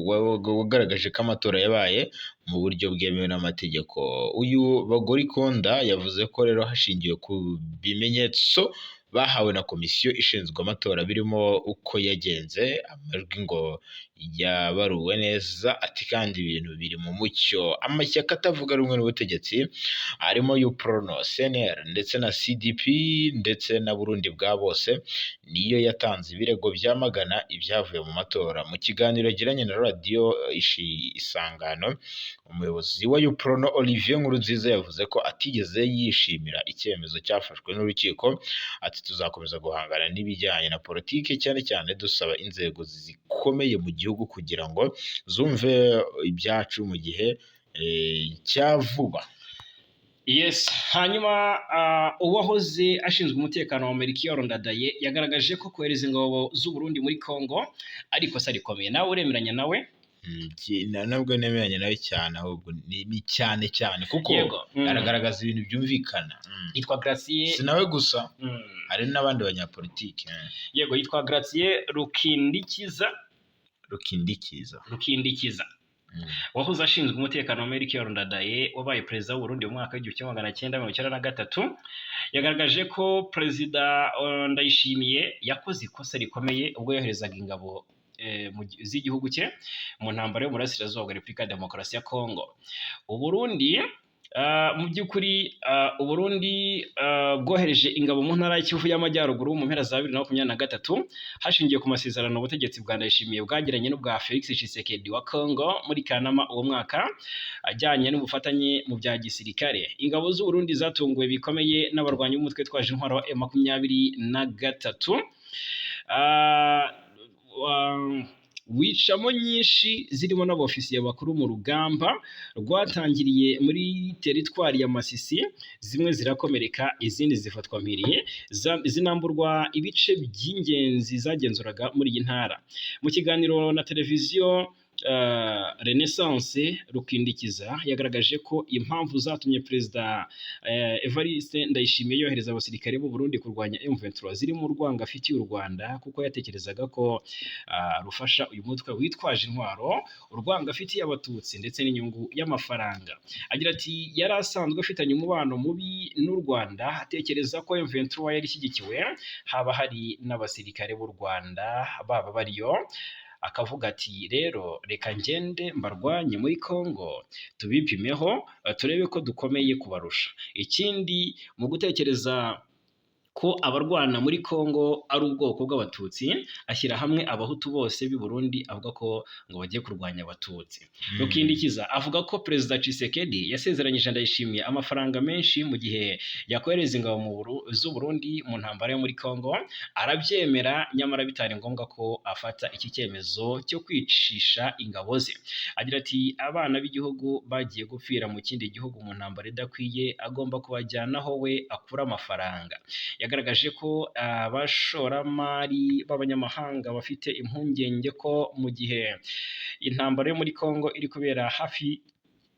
Wagaragaje ko amatora yabaye mu buryo bwemewe n'amategeko. Uyu Bagorikunda yavuze ko rero hashingiwe ku bimenyetso bahawe na komisiyo ishinzwe amatora, birimo uko yagenze, amajwi ngo yabaruwe neza, ati kandi ibintu biri mu mucyo. Amashyaka atavuga rumwe n'ubutegetsi arimo UPRONA, CNL ndetse na CDP ndetse na Burundi bwa bose niyo yatanze ibirego byamagana ibyavuye mu matora. Mu kiganiro yagiranye na radiyo Isangano, umuyobozi wa UPRONA Olivier Nkurunziza yavuze ko atigeze yishimira icyemezo cyafashwe n'urukiko, ati Ati tuzakomeza guhangana n'ibijyanye na politiki, cyane cyane dusaba inzego zikomeye mu gihugu kugira ngo zumve ibyacu mu gihe cya vuba. Yes, hanyuma uwahoze ashinzwe umutekano wa Melchior Ndadaye yagaragaje ko kohereza ingabo z'u Burundi muri Congo ari ikosa rikomeye. Nawe uremeranya nawe? Ntabwo nemeranya nawe cyane, ahubwo ni cyane cyane kuko Yego. Aragaragaza ibintu byumvikana. Yitwa Gratien. Si nawe gusa, hari n'abandi banyapolitiki. Yego, yitwa Gratien Rukindikiza. Rukindikiza. Rukindikiza. Wahoze ashinzwe umutekano wa Melchior Ndadaye wabaye perezida w'u Burundi mu mwaka w'1993, yagaragaje ko perezida Ndayishimiye yakoze ikosa rikomeye ubwo yoherezaga ingabo z'igihugu cye mu ntambara yo mu burasirazuba bwa Repubulika ya Demokarasi ya Kongo. Uburundi mu by'ukuri Uburundi bwohereje ingabo mu ntara ya Kivu y'Amajyaruguru mu mpera za 2023, hashingiwe ku masezerano ubutegetsi bwa Ndayishimiye bwagiranye n'ubwa Felix Tshisekedi wa Congo muri Kanama uwo mwaka, ajyanye n'ubufatanye mu bya gisirikare. Ingabo z'u Burundi zatunguwe bikomeye n'abarwanyi b'umutwe twaje intwaro wa M23, wicamo nyinshi zirimo n'abofisiye bakuru mu rugamba rwatangiriye muri teritwari ya Masisi, zimwe zirakomereka, izindi zifatwa mpiri, zinamburwa ibice by'ingenzi zagenzuraga muri iyi ntara. Mu kiganiro na televiziyo Renaissance, Rukindikiza yagaragaje ko impamvu zatumye perezida Evariste Ndayishimiye yohereza abasirikare b'u Burundi kurwanya M23 zirimo urwango afitiye u Rwanda, kuko yatekerezaga ko rufasha uyu mutwe witwaje intwaro, urwango afitiye Abatutsi ndetse n'inyungu y'amafaranga. Agira ati yari asanzwe afitanye umubano mubi n'u Rwanda, atekereza ko M23 yari ishyigikiwe, haba hari n'abasirikare b'u Rwanda baba bariyo, akavuga ati rero reka ngende mbarwanye muri Congo tubipimeho, turebe ko dukomeye kubarusha. Ikindi, mu gutekereza ko abarwana muri Congo ari ubwoko bw'Abatutsi, ashyira hamwe Abahutu bose b'i Burundi, avuga ko ngo bagiye kurwanya Abatutsi. Rukindikiza avuga ko perezida Tshisekedi yasezeranyije Ndayishimiye amafaranga menshi mu gihe yakohereza ingabo z'u Burundi mu ntambara yo muri Congo, arabyemera, nyamara bitari ngombwa ko afata iki cyemezo cyo kwicisha ingabo ze. Agira ati abana b'igihugu bagiye gupfira mu kindi gihugu mu ntambara idakwiye, agomba kubajyanaho we akura amafaranga. Yagaragaje ko abashoramari b'abanyamahanga bafite impungenge ko mu gihe intambara yo muri Congo iri kubera hafi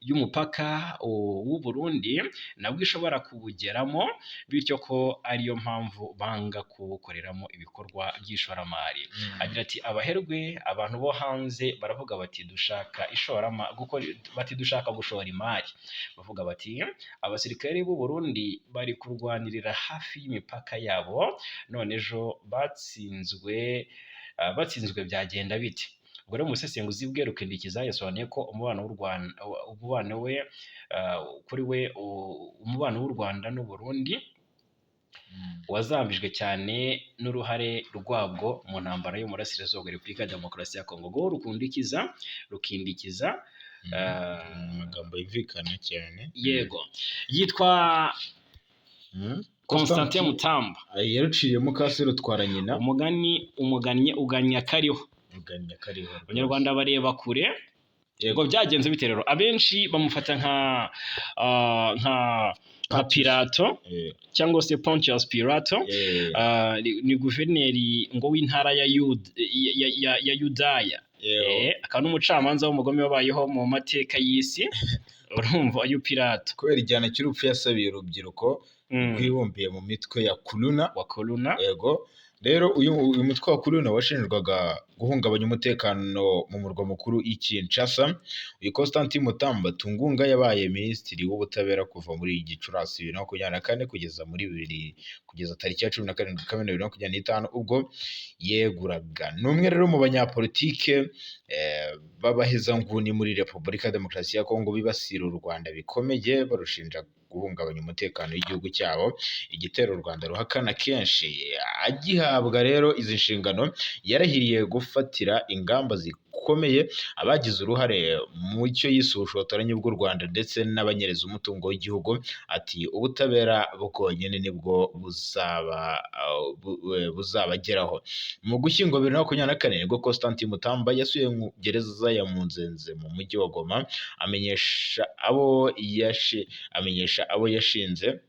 y'umupaka w'u Burundi, nabwo ishobora kuwugeramo, bityo ko ariyo mpamvu banga kuwukoreramo ibikorwa by'ishoramari. Agira ati abaherwe, abantu bo hanze baravuga bati dushaka ishorama gukora, bati dushaka gushora imari, bavuga bati abasirikare b'u Burundi bari kurwanirira hafi y'imipaka yabo, none ejo batsinzwe byagenda bite? Ubwo rero umusesenguzi bwe Rukindikiza yasobanuye ko umubano w'u Rwanda, umubano we kuri we umubano w'u Rwanda n'u Burundi wazambijwe cyane n'uruhare rwabwo mu ntambara yo mu burasirazuba bwa Repubulika ya Demokarasi ya Kongo. Ubwo Rukindikiza Amagambo yumvikana cyane. Yego, yitwa Constantin Mutamba. Yaruciyemo kasi rutwara nyina. Umugani umugannye uganya kariho. Uganya kariho. Abanyarwanda bareba kure. Ngo byagenze bite rero? Abenshi bamufata nka Pilato cyangwa se Pontius Pilato. Ni guverineri ngo w'intara ya Yudaya, akaba n'umucamanza w'umugome wabayeho mu mateka y'isi. Urumva uyu Pilato kubera igihano cy'urupfu yasabiye urubyiruko rwibumbiye mu mitwe ya Kuluna. Wa Kuluna. Yego, rero uyu mutwe wa Kuluna washinjwaga guhungabanya umutekano mu murwa mukuru i Kinshasa. Uyu Constantin Mutamba Tungunga yabaye minisitiri w'ubutabera kuva muri Gicurasi 2024 kugeza muri bibiri kugeza tariki ya 17 Kamena 2025 ubwo yeguraga. Ni umwe rero mu banyapolitike b'abahezanguni muri Repubulika ya Demokarasi ya Kongo bibasira u Rwanda bikomeye, barushinja guhungabanya umutekano w'igihugu cyabo, igitero u Rwanda ruhakana kenshi. Agihabwa rero izi nshingano yarahiriye gufatira ingamba zikomeye rukomeye abagize uruhare mu cyo yise ubushotoranyi bw'u Rwanda ndetse n'abanyereza umutungo w'igihugu. Ati ubutabera bwonyine nibwo buzabageraho. Mu Gushyingo 2024 nibwo Constantin Mutamba yasuye mu gereza ya Munzenze mu mujyi wa Goma, amenyesha abo yashinze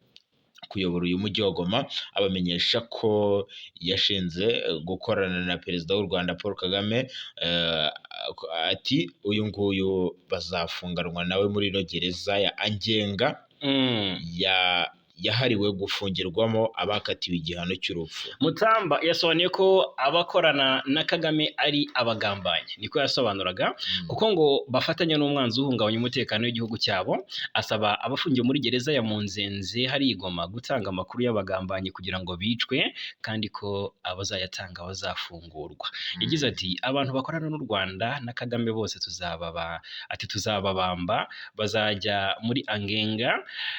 kuyobora uyu mujyi wa Goma, abamenyesha ko yashinze gukorana na perezida w'u Rwanda Paul Kagame. Ati uyu nguyu bazafunganwa nawe muri ino gereza ya Angenga yahariwe gufungirwamo abakatiwe igihano cy'urupfu. Mutamba yasobanuye ko abakorana na Kagame ari abagambanyi, niko yasobanuraga, kuko ngo bafatanya n'umwanzi uhungabanya umutekano w'igihugu cyabo. Asaba abafungiwe muri gereza ya Munzenze hari i Goma gutanga amakuru y'abagambanyi kugira ngo bicwe, kandi ko abazayatanga bazafungurwa. Yagize ati abantu bakorana n'u Rwanda na Kagame bose tuzababamba, bazajya muri Angenga,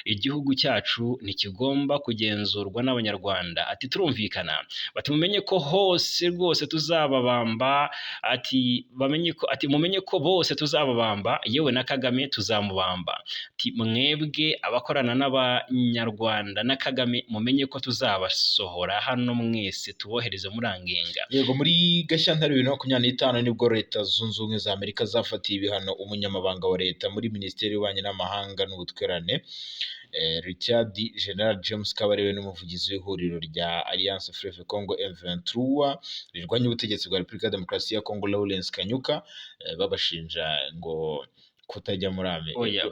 igihugu cyacu ntikigomba kugenzurwa n'Abanyarwanda. Ati turumvikana, bati mumenye ko hose rwose tuzababamba, ati bamenye ko, ati mumenye ko bose tuzababamba, yewe na Kagame tuzamubamba. Ati mwebwe abakorana n'Abanyarwanda na Kagame mumenye ko tuzabasohora hano mwese tubohereze muri Angenga. Yego, muri Gashyantare 2025 nibwo Leta Zunze Ubumwe za Amerika zafatiye ibihano umunyamabanga wa leta muri Minisiteri y'Ububanyi n'Amahanga n'Ubutwererane, Richard General James Kabarebe, n'umuvugizi w'ihuriro rya Alliance Fleuve Congo M23 rirwanya ubutegetsi bwa Repubulika ya Demokarasi ya Congo, Lawrence Kanyuka, babashinja ngo kutajya muri Amerika. Oya,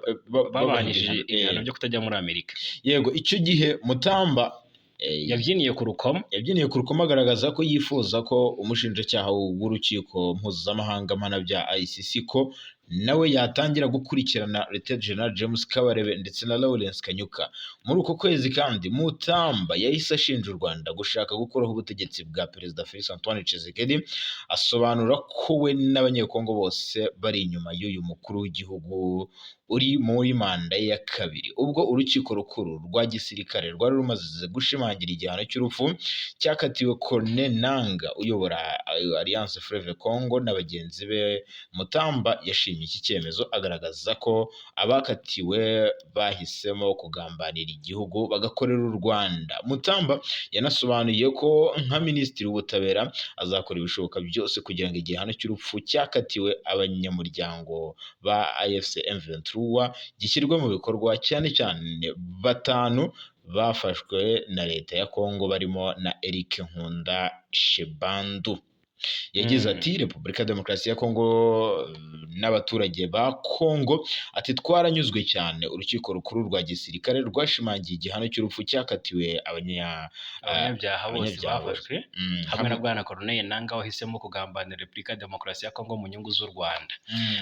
babahanishije ibihano byo kutajya muri Amerika. Yego, icyo gihe Mutamba yabyiniye ku rukoma, yabyiniye ku rukoma agaragaza ko yifuza ko umushinjacyaha w'urukiko mpuzamahanga mpanabyaha ICC ko nawe yatangira gukurikirana Lt General James Kabarebe ndetse na Lawrence Kanyuka. Muri uko kwezi kandi Mutamba yahise ashinja u Rwanda gushaka gukuraho ubutegetsi bwa Perezida Felix Antoine Tshisekedi, asobanura ko we n'Abanyekongo bose bari inyuma y'uyu mukuru w'igihugu uri muri manda ye ya kabiri. Ubwo urukiko rukuru rwa gisirikare rwari rumaze gushimangira igihano cy'urupfu cyakatiwe Corneille Nangaa uyobora Alliance Fleuve Congo na bagenzi be, Mutamba yashimye iki cyemezo agaragaza ko abakatiwe bahisemo kugambanira igihugu bagakorera u Rwanda. Mutamba yanasobanuye ko nka Minisitiri w'Ubutabera azakora ibishoboka byose kugira ngo igihano cy'urupfu cyakatiwe abanyamuryango ba AFC M23 gishyirwe mu bikorwa, cyane cyane batanu bafashwe na leta ya Kongo barimo na Eric Nkunda Shebandu. Yagize ati Repubulika ya Demokarasi ya Kongo n'abaturage ba Kongo, ati twaranyuzwe cyane, urukiko rukuru rwa gisirikare rwashimangiye igihano cy'urupfu cyakatiwe abanyabyaha bose bafashwe hamwe na Bwana Corneille Nangaa wahisemo kugambanira Repubulika ya Demokarasi ya Kongo mu nyungu z'u Rwanda.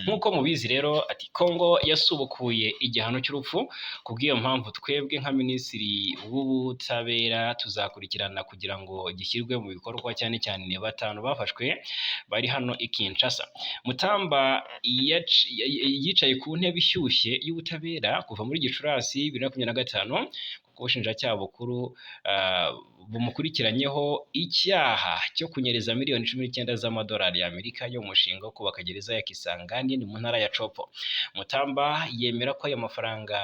Nk'uko mubizi rero, ati Kongo yasubukuye igihano cy'urupfu, kubw'iyo mpamvu twebwe nka Minisitiri w'Ubutabera tuzakurikirana kugira ngo gishyirwe mu bikorwa, cyane cyane batanu bafashwe bari hano i Kinshasa. Mutamba yicaye ku ntebe ishyushye y'ubutabera kuva muri Gicurasi 2025, kuko ubushinjacyaha bukuru bumukurikiranyeho icyaha cyo kunyereza miliyoni 19 z'amadolari y'Amerika yo mu mushinga wo kubaka gereza ya Kisangani ni mu ntara ya Chopo. Mutamba yemera ko ayo mafaranga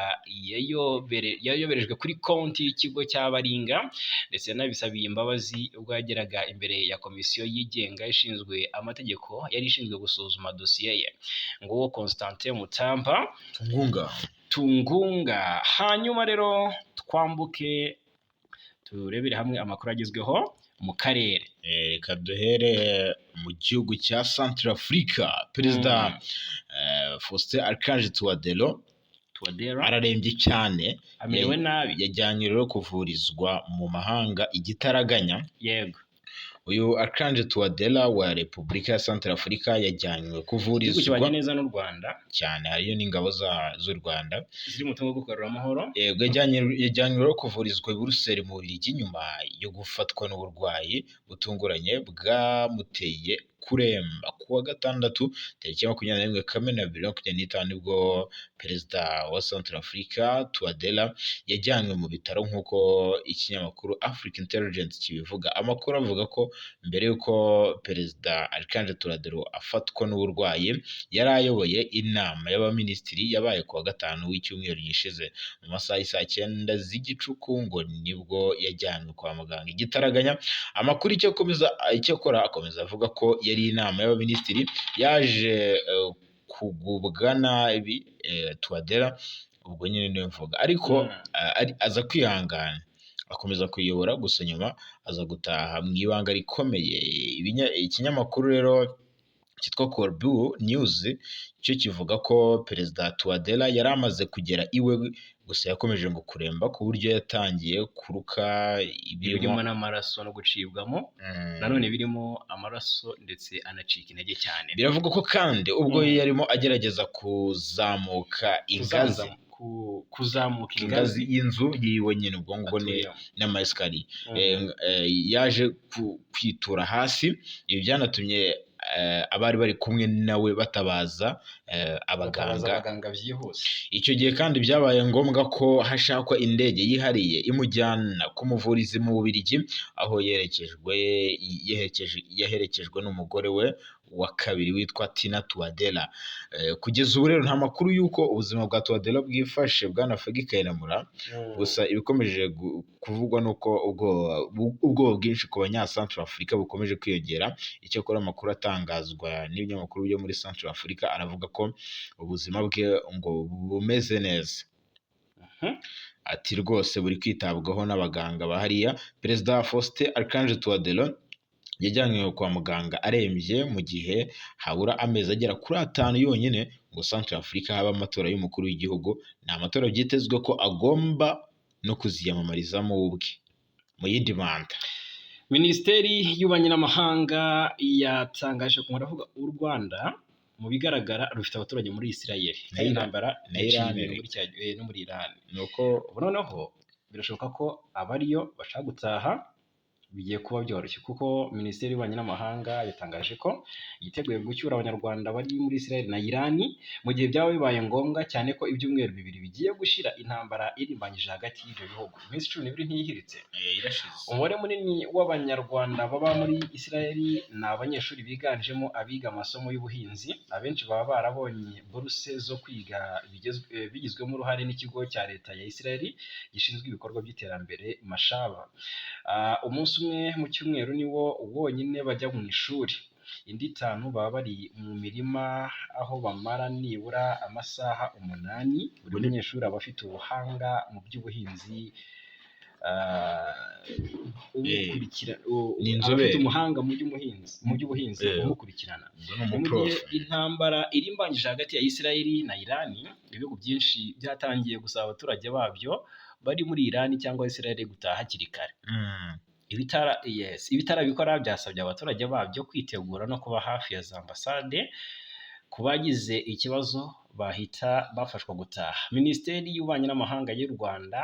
yayoberejwe kuri konti y'ikigo cya Baringa, ndetse yanabisabiye imbabazi ubwo yageraga imbere ya komisiyo yigenga ishinzwe amategeko yari ishinzwe gusuzuma dosiye ye. Nguwo Constantin Mutamba Tungunga. Hanyuma rero twambuke turebere hamwe amakuru agezweho mu karere. Reka duhere mu gihugu cya Centrafrica. Perezida Faustin Archange Touadera ararembye cyane, amerewe nabi, yajyanywe rero kuvurizwa mu mahanga igitaraganya. Yego, uyu Archange Touadera wa Repubulika ya Centrafrica yajyanywe kuvurizwa, igihugu kibanye neza n'u Rwanda cyane, hariyo n'ingabo z'u Rwanda ziri mu butumwa bwo kugarura amahoro. Yego, yajyanywe rero kuvurizwa i Buruseli mu Bubiligi nyuma yo gufatwa n'uburwayi butunguranye bwamuteye kuremba. Ku wa gatandatu tariki ya 21 Kamena 2025 nibwo perezida wa Centrafrica Touadera yajyanywe mu bitaro nk'uko ikinyamakuru Africa Intelligence kibivuga. Amakuru avuga ko mbere y'uko perezida Archange Touadera afatwa n'uburwayi, yari ayoboye inama y'abaminisitiri yabaye ku wa gatanu w'icyumweru gishize mu masaha y'isaa cyenda z'igicuku, ngo nibwo yajyanywe kwa muganga igitaraganya. Amakuru icyakora akomeza avuga ko yari inama y'abaminisitiri yaje kugubwa nabi Touadera, ubwo nyine niyo mvuga, ariko aza kwihangana akomeza kuyobora, gusa nyuma aza gutaha mu ibanga rikomeye. Ikinyamakuru rero cyitwa Corbu News cyo kivuga ko perezida Touadera yari amaze kugera iwe, gusa yakomeje ngo kuremba ku buryo yatangiye kuruka ibirimo n'amaraso no gucibwamo, nanone birimo amaraso ndetse anacika intege cyane. Biravugwa ko kandi ubwo yarimo agerageza kuzamuka ingazi, kuzamuka ingazi y'inzu yiwe nyine, ubwo ngubwo ni n'amayesikariye, yaje kwitura hasi. Ibi byanatumye abari bari kumwe nawe batabaza abaganga byihuse. Icyo gihe kandi byabaye ngombwa ko hashakwa indege yihariye imujyana kumuvuriza mu Bubiligi, aho yaherekejwe n'umugore we wa kabiri witwa Tina Touadera. Kugeza ubu rero nta makuru y'uko ubuzima bwa Touadera bwifashe, bwana Fegi Kayinamura. Gusa ibikomeje kuvugwa nuko ubwoba bwinshi ku banyasantrafurika bukomeje kwiyongera. Icyakora amakuru atangazwa n'ibinyamakuru byo muri Centrafrica aravuga ko ubuzima bwe ngo bumeze neza. Ati rwose buri kwitabwaho n'abaganga ba hariya. Perezida Faustin Archange Touadera yajyanywe kwa muganga arembye mu gihe habura amezi agera kuri 5 yonyine ngo Centrafrica habe amatora y'umukuru w'igihugu. Ni amatora byitezwe ko agomba no kuziyamamarizamo ubwe mu yindi manda. Minisiteri y'ububanyi n'amahanga yatangaje ko muravuga u Rwanda mu bigaragara rufite abaturage muri Israel, kandi intambara no muri Iran. Nuko ubu noneho birashoboka ko abariyo bashaka gutaha bigiye kuba byoroshye, kuko Minisiteri y'ububanyi n'amahanga yatangaje ko yiteguye gucyura abanyarwanda bari muri Israel na Iran mu gihe byaba bibaye ngombwa, cyane ko ibyumweru 2 bigiye gushira intambara irimbanyije hagati y'ibyo bihugu. Iminsi 12 ntiyihiritse, irashize. Umubare munini w'abanyarwanda baba muri Israel ni abanyeshuri biganjemo abiga amasomo y'ubuhinzi. Abenshi baba barabonye buruse zo kwiga bigizwemo uruhare n'ikigo cya leta ya Israel gishinzwe ibikorwa by'iterambere Mashaba. Umunsi umwe mu cyumweru niwo wonyine bajya mu ishuri, indi 5 baba bari mu mirima aho bamara nibura amasaha 8. Buri munyeshuri aba afite ubuhanga mu by'ubuhinzi, afite umuhanga mu by'ubuhinzi umukurikirana. Mu gihe intambara irimbanyije hagati ya Israel na Iran, ibihugu byinshi byatangiye gusaba abaturage babyo bari muri Iran cyangwa Israel gutaha hakiri kare. Ibitarabikora byasabye abaturage babyo kwitegura no kuba hafi ya za ambasade, ku bagize ikibazo bahita bafashwa gutaha. Minisiteri y'ububanyi n'amahanga y'u Rwanda,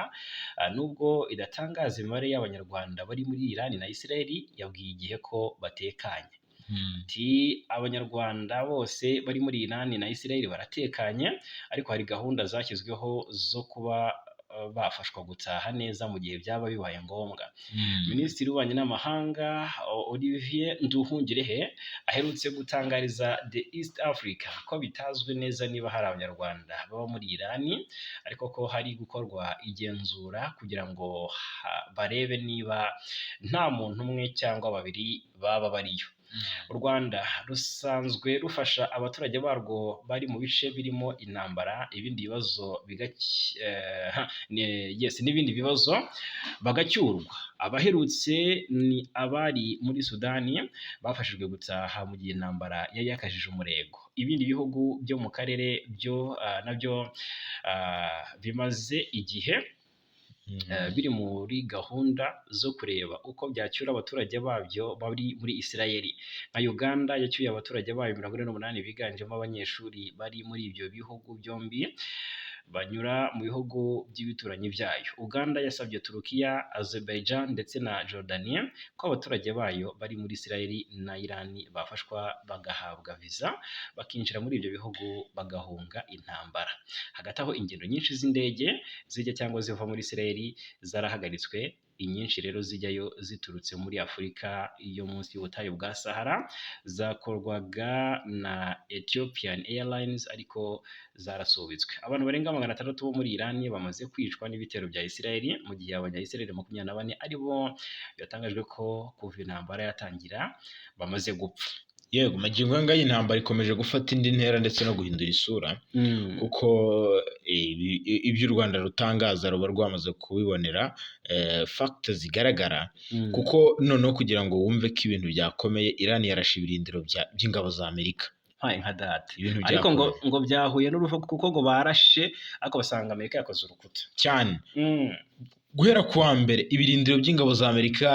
nubwo idatangaza imibare y'abanyarwanda bari muri Iran na Israel, yabwiye igihe ko batekanye. Ati abanyarwanda bose bari muri Iran na Israel baratekanye, ariko hari gahunda zashyizweho zo kuba bafashwa gutaha neza mu gihe byaba bibaye ngombwa. Minisitiri w'ububanyi n'amahanga Olivier Nduhungirehe aherutse gutangariza The East Africa ko bitazwi neza niba hari abanyarwanda baba muri Iran, ariko ko hari gukorwa igenzura kugira ngo barebe niba nta muntu umwe cyangwa babiri baba bariyo. U Rwanda rusanzwe rufasha abaturage barwo bari mu bice birimo intambara, ibindi bibazo n'ibindi bibazo bagacyurwa. Abaherutse ni abari muri Sudani bafashijwe gutaha mu gihe intambara yari yakajije umurego. Ibindi bihugu byo mu karere byo nabyo bimaze igihe biri muri gahunda zo kureba uko byacyura abaturage babyo bari muri Israel. Nka Uganda yacyuye abaturage bayo 48 biganjemo abanyeshuri bari muri ibyo bihugu byombi. banyura mu bihugu by'ibituranyi byayo. Uganda yasabye Turukiya, Azerbaijan ndetse na Jordania ko abaturage bayo bari muri Israel na Iran bafashwa bagahabwa viza bakinjira muri ibyo bihugu bagahunga intambara. Hagati aho, ingendo nyinshi z'indege zijya cyangwa ziva muri Israel zarahagaritswe, inyinshi rero zijyayo ziturutse muri Afurika yo munsi y'ubutayu bwa Sahara zakorwaga na Ethiopian Airlines, ariko zarasubitswe. Abantu barenga 600 bo muri Iran bamaze kwicwa n'ibitero bya Israel, mu gihe abanya-Israel 24 ari bo byatangajwe ko kuva intambara yatangira bamaze gupfa. Yego, magingo aya ngaya intambara ikomeje gufata indi ntera ndetse no guhindura isura, kuko ibyo u Rwanda rutangaza ruba rwamaze kubibonera facts zigaragara, kuko noneho kugira ngo wumve ko ibintu byakomeye, Iran yarashe ibirindiro by'ingabo za Amerika. Mpaye nka data. Ibintu Ariko ngo byakomeye ngo byahuye n'uruva, kuko ngo barashe ariko basanga Amerika yakoze urukuta. Cyane. Guhera ku wa mbere, ibirindiro by'ingabo za Amerika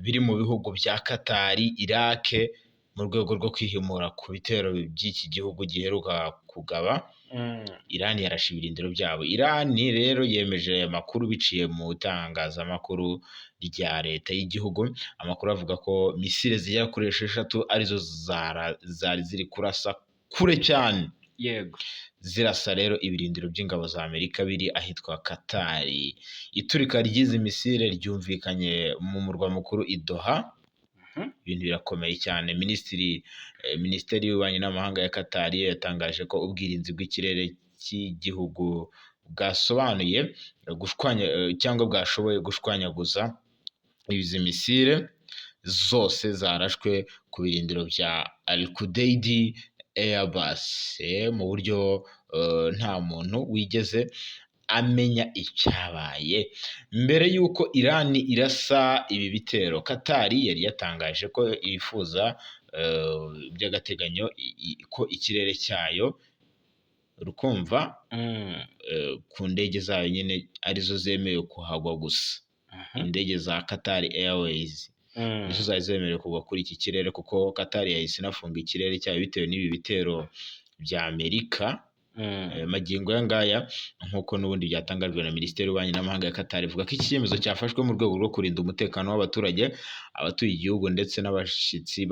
biri mu bihugu bya Katari, Irake, mu rwego rwo kwihimura ku bitero by'iki gihugu giheruka kugaba, Iran yarashe ibirindiro byabo. Iran rero yemeje aya makuru biciye mu itangazamakuru rya leta y'igihugu. Amakuru avuga ko misile zigera kuri 6 arizo zari ziri kurasa kure cyane, zirasa rero ibirindiro by'ingabo za Amerika biri ahitwa Katari. Iturika ry'izi misile ryumvikanye mu murwa mukuru i Doha. Ibintu birakomeye cyane. Minisiteri y'Ububanyi n'Amahanga ya Katari yatangaje ko ubwirinzi bw'ikirere cy'igihugu bwasobanuye gushwanya cyangwa bwashoboye gushwanyaguza izi misile zose zarashwe ku birindiro bya Al Udeid Airbase mu buryo nta muntu wigeze amenya icyabaye. Mbere y'uko Iran irasa ibi bitero, Katari yari yatangaje ko yifuza by'agateganyo ko ikirere cyayo rukumva ku ndege zayo nyine arizo zemewe kuhagwa gusa. Indege za Qatar Airways nizo zari zemerewe kugwa kuri iki kirere, kuko Qatar yahise inafunga ikirere cyayo bitewe n'ibi bitero bya Amerika. Magingo aya ngaya, nk'uko n'ubundi byatangajwe na Minisiteri y'Ububanyi n'Amahanga ya Qatar, ivuga ko iki cyemezo cyafashwe mu rwego rwo kurinda umutekano w'abaturage, abatuye igihugu ndetse n'abashyitsi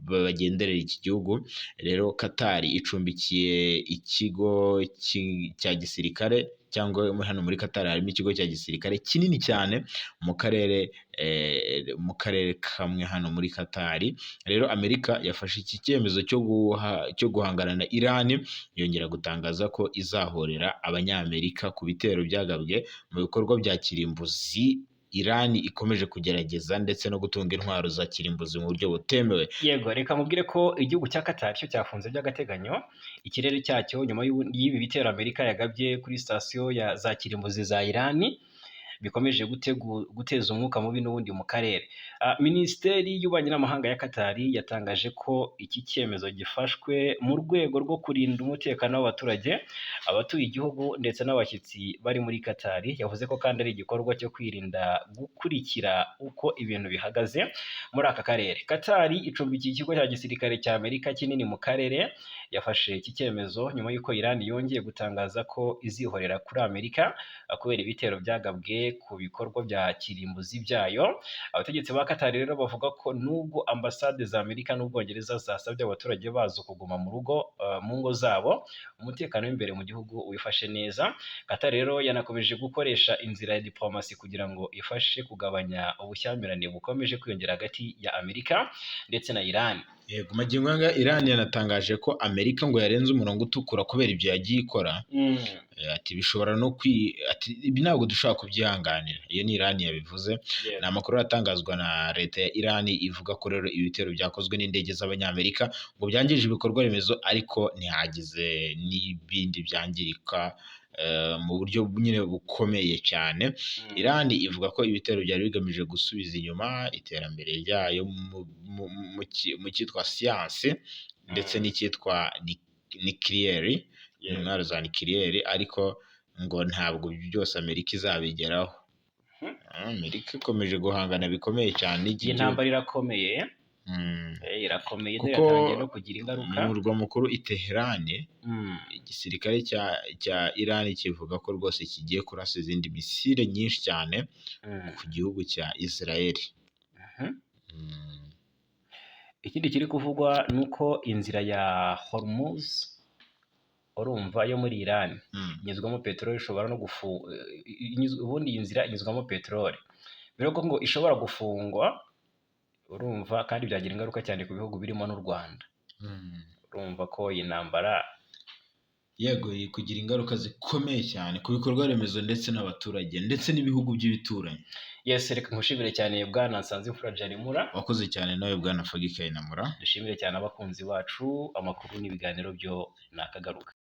bagenderera iki gihugu. Rero Qatar icumbikiye ikigo cya gisirikare, cyangwa hano muri Qatar harimo ikigo cya gisirikare kinini cyane mu karere kamwe hano muri Qatar. Rero Amerika yafashe iki cyemezo cyo guhangana na Iran, yongera gutangaza ko izahorera Abanyamerika ku bitero byagabwe mu bikorwa bya kirimbuzi Iran ikomeje kugerageza, ndetse no gutunga intwaro za kirimbuzi mu buryo butemewe. Yego, reka mubwire ko igihugu cya Qatar cyo cyafunze by'agateganyo ikirere cyacyo nyuma y'ibi bitero Amerika yagabye kuri sitasiyo ya za kirimbuzi za Irani, bikomeje guteza umwuka mubi n'ubundi mu karere. Minisiteri y'Ububanyi n'Amahanga ya Qatar yatangaje ko iki cyemezo gifashwe mu rwego rwo kurinda umutekano w'abaturage, abatuye igihugu ndetse n'abashyitsi bari muri Qatar. Yavuze ko kandi ari igikorwa cyo kwirinda gukurikira uko ibintu bihagaze muri aka karere. Qatar icumbikiye ikigo cya gisirikare cya Amerika kinini mu karere. Yafashe iki cyemezo nyuma y'uko Iran yongeye gutangaza ko izihorera kuri Amerika kubera ibitero byagabwe ku bikorwa bya kirimbuzi byayo. Abategetsi ba Qatar rero bavuga ko nubwo ambasade za Amerika n'Ubwongereza zasabye abaturage bazo kuguma mu rugo, mu ngo zabo, umutekano w'imbere mu gihugu wifashe neza. Qatar rero yanakomeje gukoresha inzira ya diplomasi kugira ngo ifashe kugabanya ubushyamirane bukomeje kwiyongera hagati ya Amerika ndetse na Iran. Yego, magingo aya ngaya Iran yanatangaje ko Amerika ngo yarenze umurongo utukura kubera ibyo yagiye ikora. Ati bishobora no kwi ati ibi ntabwo dushobora kubyihanganira. Iyo ni Iran yabivuze. Ni amakuru atangazwa na leta ya Iran, ivuga ko rero ibitero byakozwe n'indege z'Abanyamerika ngo byangije ibikorwa remezo, ariko ntihagize n'ibindi byangirika mu buryo nyine bukomeye cyane. Iran ivuga ko ibitero byari bigamije gusubiza inyuma iterambere ryayo mu cyitwa siyansi ndetse n'icyitwa nikiriyeri, intwaro za nikiriyeri, ariko ngo ntabwo byose Amerika izabigeraho. Amerika ikomeje guhangana bikomeye cyane n'iki Iyi gihugu. ntambara irakomeye. Irakomeye dore Kuko yatangiye no kugira ingaruka. Mu murwa mukuru i Tehran, igisirikare cya Iran kivuga ko rwose kigiye kurasa izindi misile nyinshi cyane ku gihugu cya Israel. Ikindi kiri kuvugwa ni uko inzira ya Hormuz, urumva, yo muri Iran inyuzwamo peteroli, ishobora no ubundi iyi nzira inyuzwamo peteroli, bivuga ngo ishobora gufungwa, urumva, kandi byagira ingaruka cyane ku bihugu birimo n'u Rwanda. Urumva ko iyi ntambara Yego, iri kugira ingaruka zikomeye cyane ku bikorwa remezo ndetse n'abaturage ndetse n'ibihugu by'ibituranyi. Yes, reka nkushimire cyane bwana Nsanzimfura Jarimura. Wakoze cyane nawe bwana Fagi Kayinamura. Dushimire cyane abakunzi bacu, amakuru n'ibiganiro byo nakagaruka.